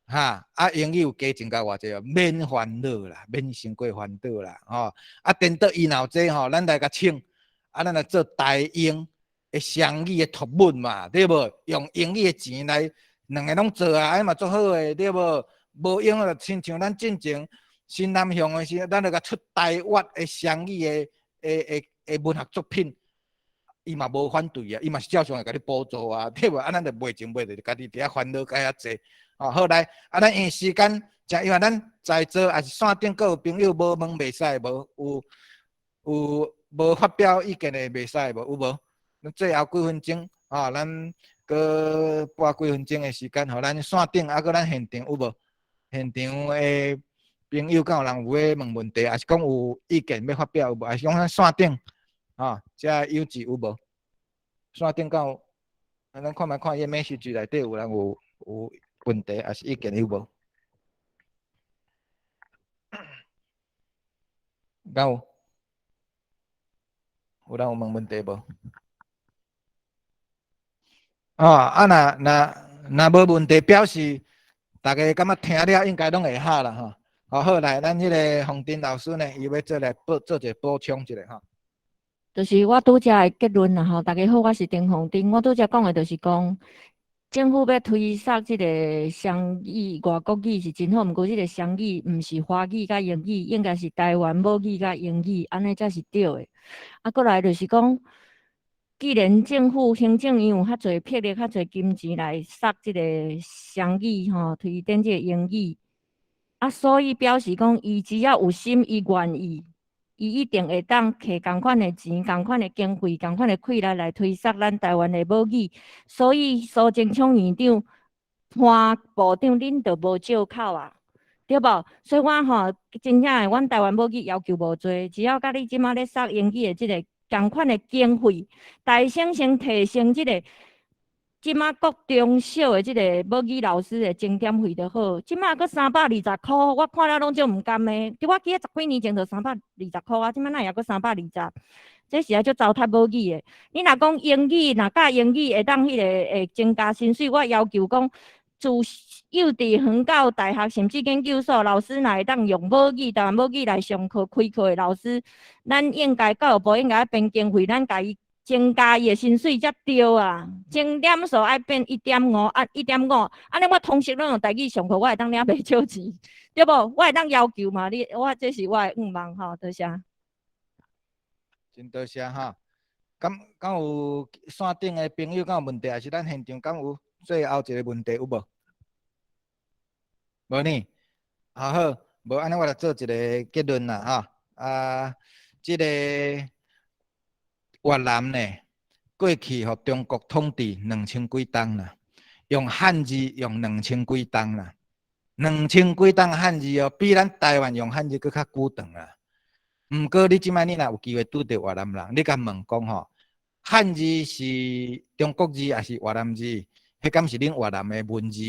哈，啊，英語有加增加偌濟？免煩惱啦，免傷過煩惱啦，吼！啊，顛倒伊若有這吼，咱來共請，啊，咱來做台英的雙語的托文嘛，對無？用英語的錢來兩个攏做啊，按呢嘛足好的，對無？無用就親像咱進前新南向的時，咱就共出台越的雙語的的的的文學作品，伊嘛無反對啊，伊嘛是照常會共你補助啊，對無？啊，咱就賣錢賣著家己佇遐煩惱共遐濟。哦，好來，啊，咱因為時間誠，因為咱在座抑是線頂閣有朋友無問袂使無？有有無發表意見的袂使無？有無？咱最後幾分鐘，啊，咱閣撥幾分鐘的時間，予咱線頂，啊，閣咱現場有無？現場的朋友敢有人有咧問問題，抑是講有意見欲發表有無？抑是講咱線頂，啊，遮有志有無？線頂敢有？咱看覓看伊 message 內底有人有有問題，抑是意見有無？敢有？有人有問問題無？哦，啊，若若若無問題，表示逐家感覺聽了應該攏會曉啦吼。好，好來，咱彼个洪丁老師呢，伊欲做來補做一个補充一下吼。就是我拄才的結論啦吼，大家好，我是丁洪丁。我拄才講的就是講，政府欲推捒這个雙語外國語是真好，毋過這个雙語毋是華語佮英語，應該是台灣母語佮英語，按呢才是對的。啊，過來就是講，既然政府行政院有較濟魄力、較濟金錢來捒這个雙語吼，推展這个英語，啊，所以表示講，伊只要有心，伊願意。伊一定會當摕仝款的錢、仝款的經費、仝款的氣力來推捒咱台灣的母語。所以蘇貞昌院長、潘部長，恁就無借口啊，對無？所以我吼真正的，阮台灣母語要求無濟，只要佮你這馬咧捒英語的這个仝款的經費，台省先提升這个。這馬國中小的這個母語老師的鐘點費就好，這馬閣320箍，我看了攏足毋甘的。對我記得十幾年前就320箍啊，這馬哪會猶閣三百二十？這是愛足糟蹋母語的。你若講英語，若教英語會當彼个會增加薪水，我要求講，自幼稚園到大學，甚至研究所，老師若會當用母語、台灣母語來上課、開課的老師，咱應該教育部應該編經費，咱共伊增加伊的薪水才對啊！鐘點數愛變一點五啊，一點五，按呢我通識攏用台語上課，我會當領袂少錢，對無？我會當要求嘛？你我這是我的願望吼，多謝。真多謝哈！敢敢有線頂的朋友敢有問題，抑是咱現場敢有最後一个問題有無？無呢？好好，無按呢我來做一个結論啦哈！啊，這个越南呢，過去予中國統治兩千幾冬啦，用漢字用兩千幾冬啦，兩千幾冬漢字哦，比咱台灣用漢字閣較久長啦。毋過你這擺你若有機會拄著越南人，你共問講吼，漢字是中國字抑是越南字？彼敢是恁越南的文字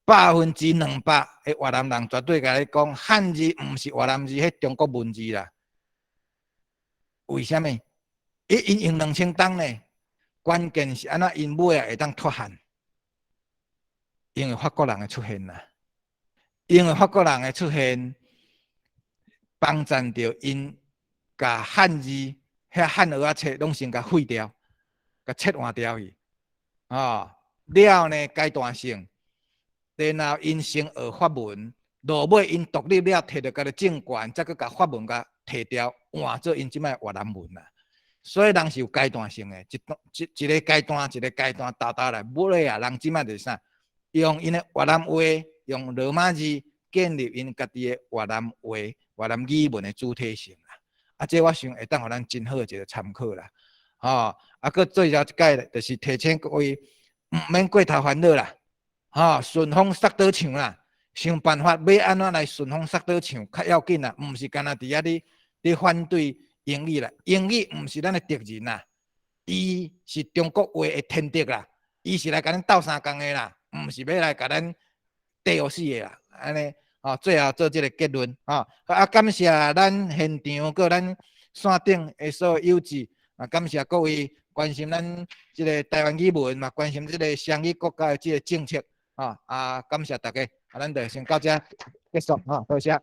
？200%的越南人絕對共你講，漢字毋是越南字，彼中國文字啦。為啥物？伊𪜶用兩千冬呢？關鍵是按怎𪜶尾仔會當脫漢？因為法國人的出現啦，因為法國人的出現，幫贊著𪜶共漢字遐漢蚵仔冊攏先共廢掉，共切換掉去，哦，了後呢階段性，然後𪜶先學法文，落尾𪜶獨立了，摕著家己政權，才閣共法文共提掉，換做𪜶這擺越南文啦。所以人是有階段性的，一段一一個階段一個階段沓沓來，尾啊，人這擺就是啥？用𪜶的越南話，用羅馬字建立𪜶家己的越南話、越南語文的主體性啦。啊，這我想會當予咱真好的一個參考啦。吼，啊，閣最後一擺就是提醒各位，毋免過頭煩惱啦。吼，順風捒倒唱啦，想辦法欲按怎來順風捒倒唱較要緊啦，毋是干焦佇遐咧反對英語啦，英語毋是咱的敵人啦，伊是中國話的天敵啦，伊是來共咱鬥相共的啦，毋是欲來共咱對予死的啦，按呢，吼，最後做這個結論，吼，啊，感謝咱現場閣咱線頂的所有友智，啊，感謝各位關心咱這個台灣語文嘛，關心這個雙語國家的這個政策，啊，感謝大家，啊，咱就先到這結束，吼，多謝。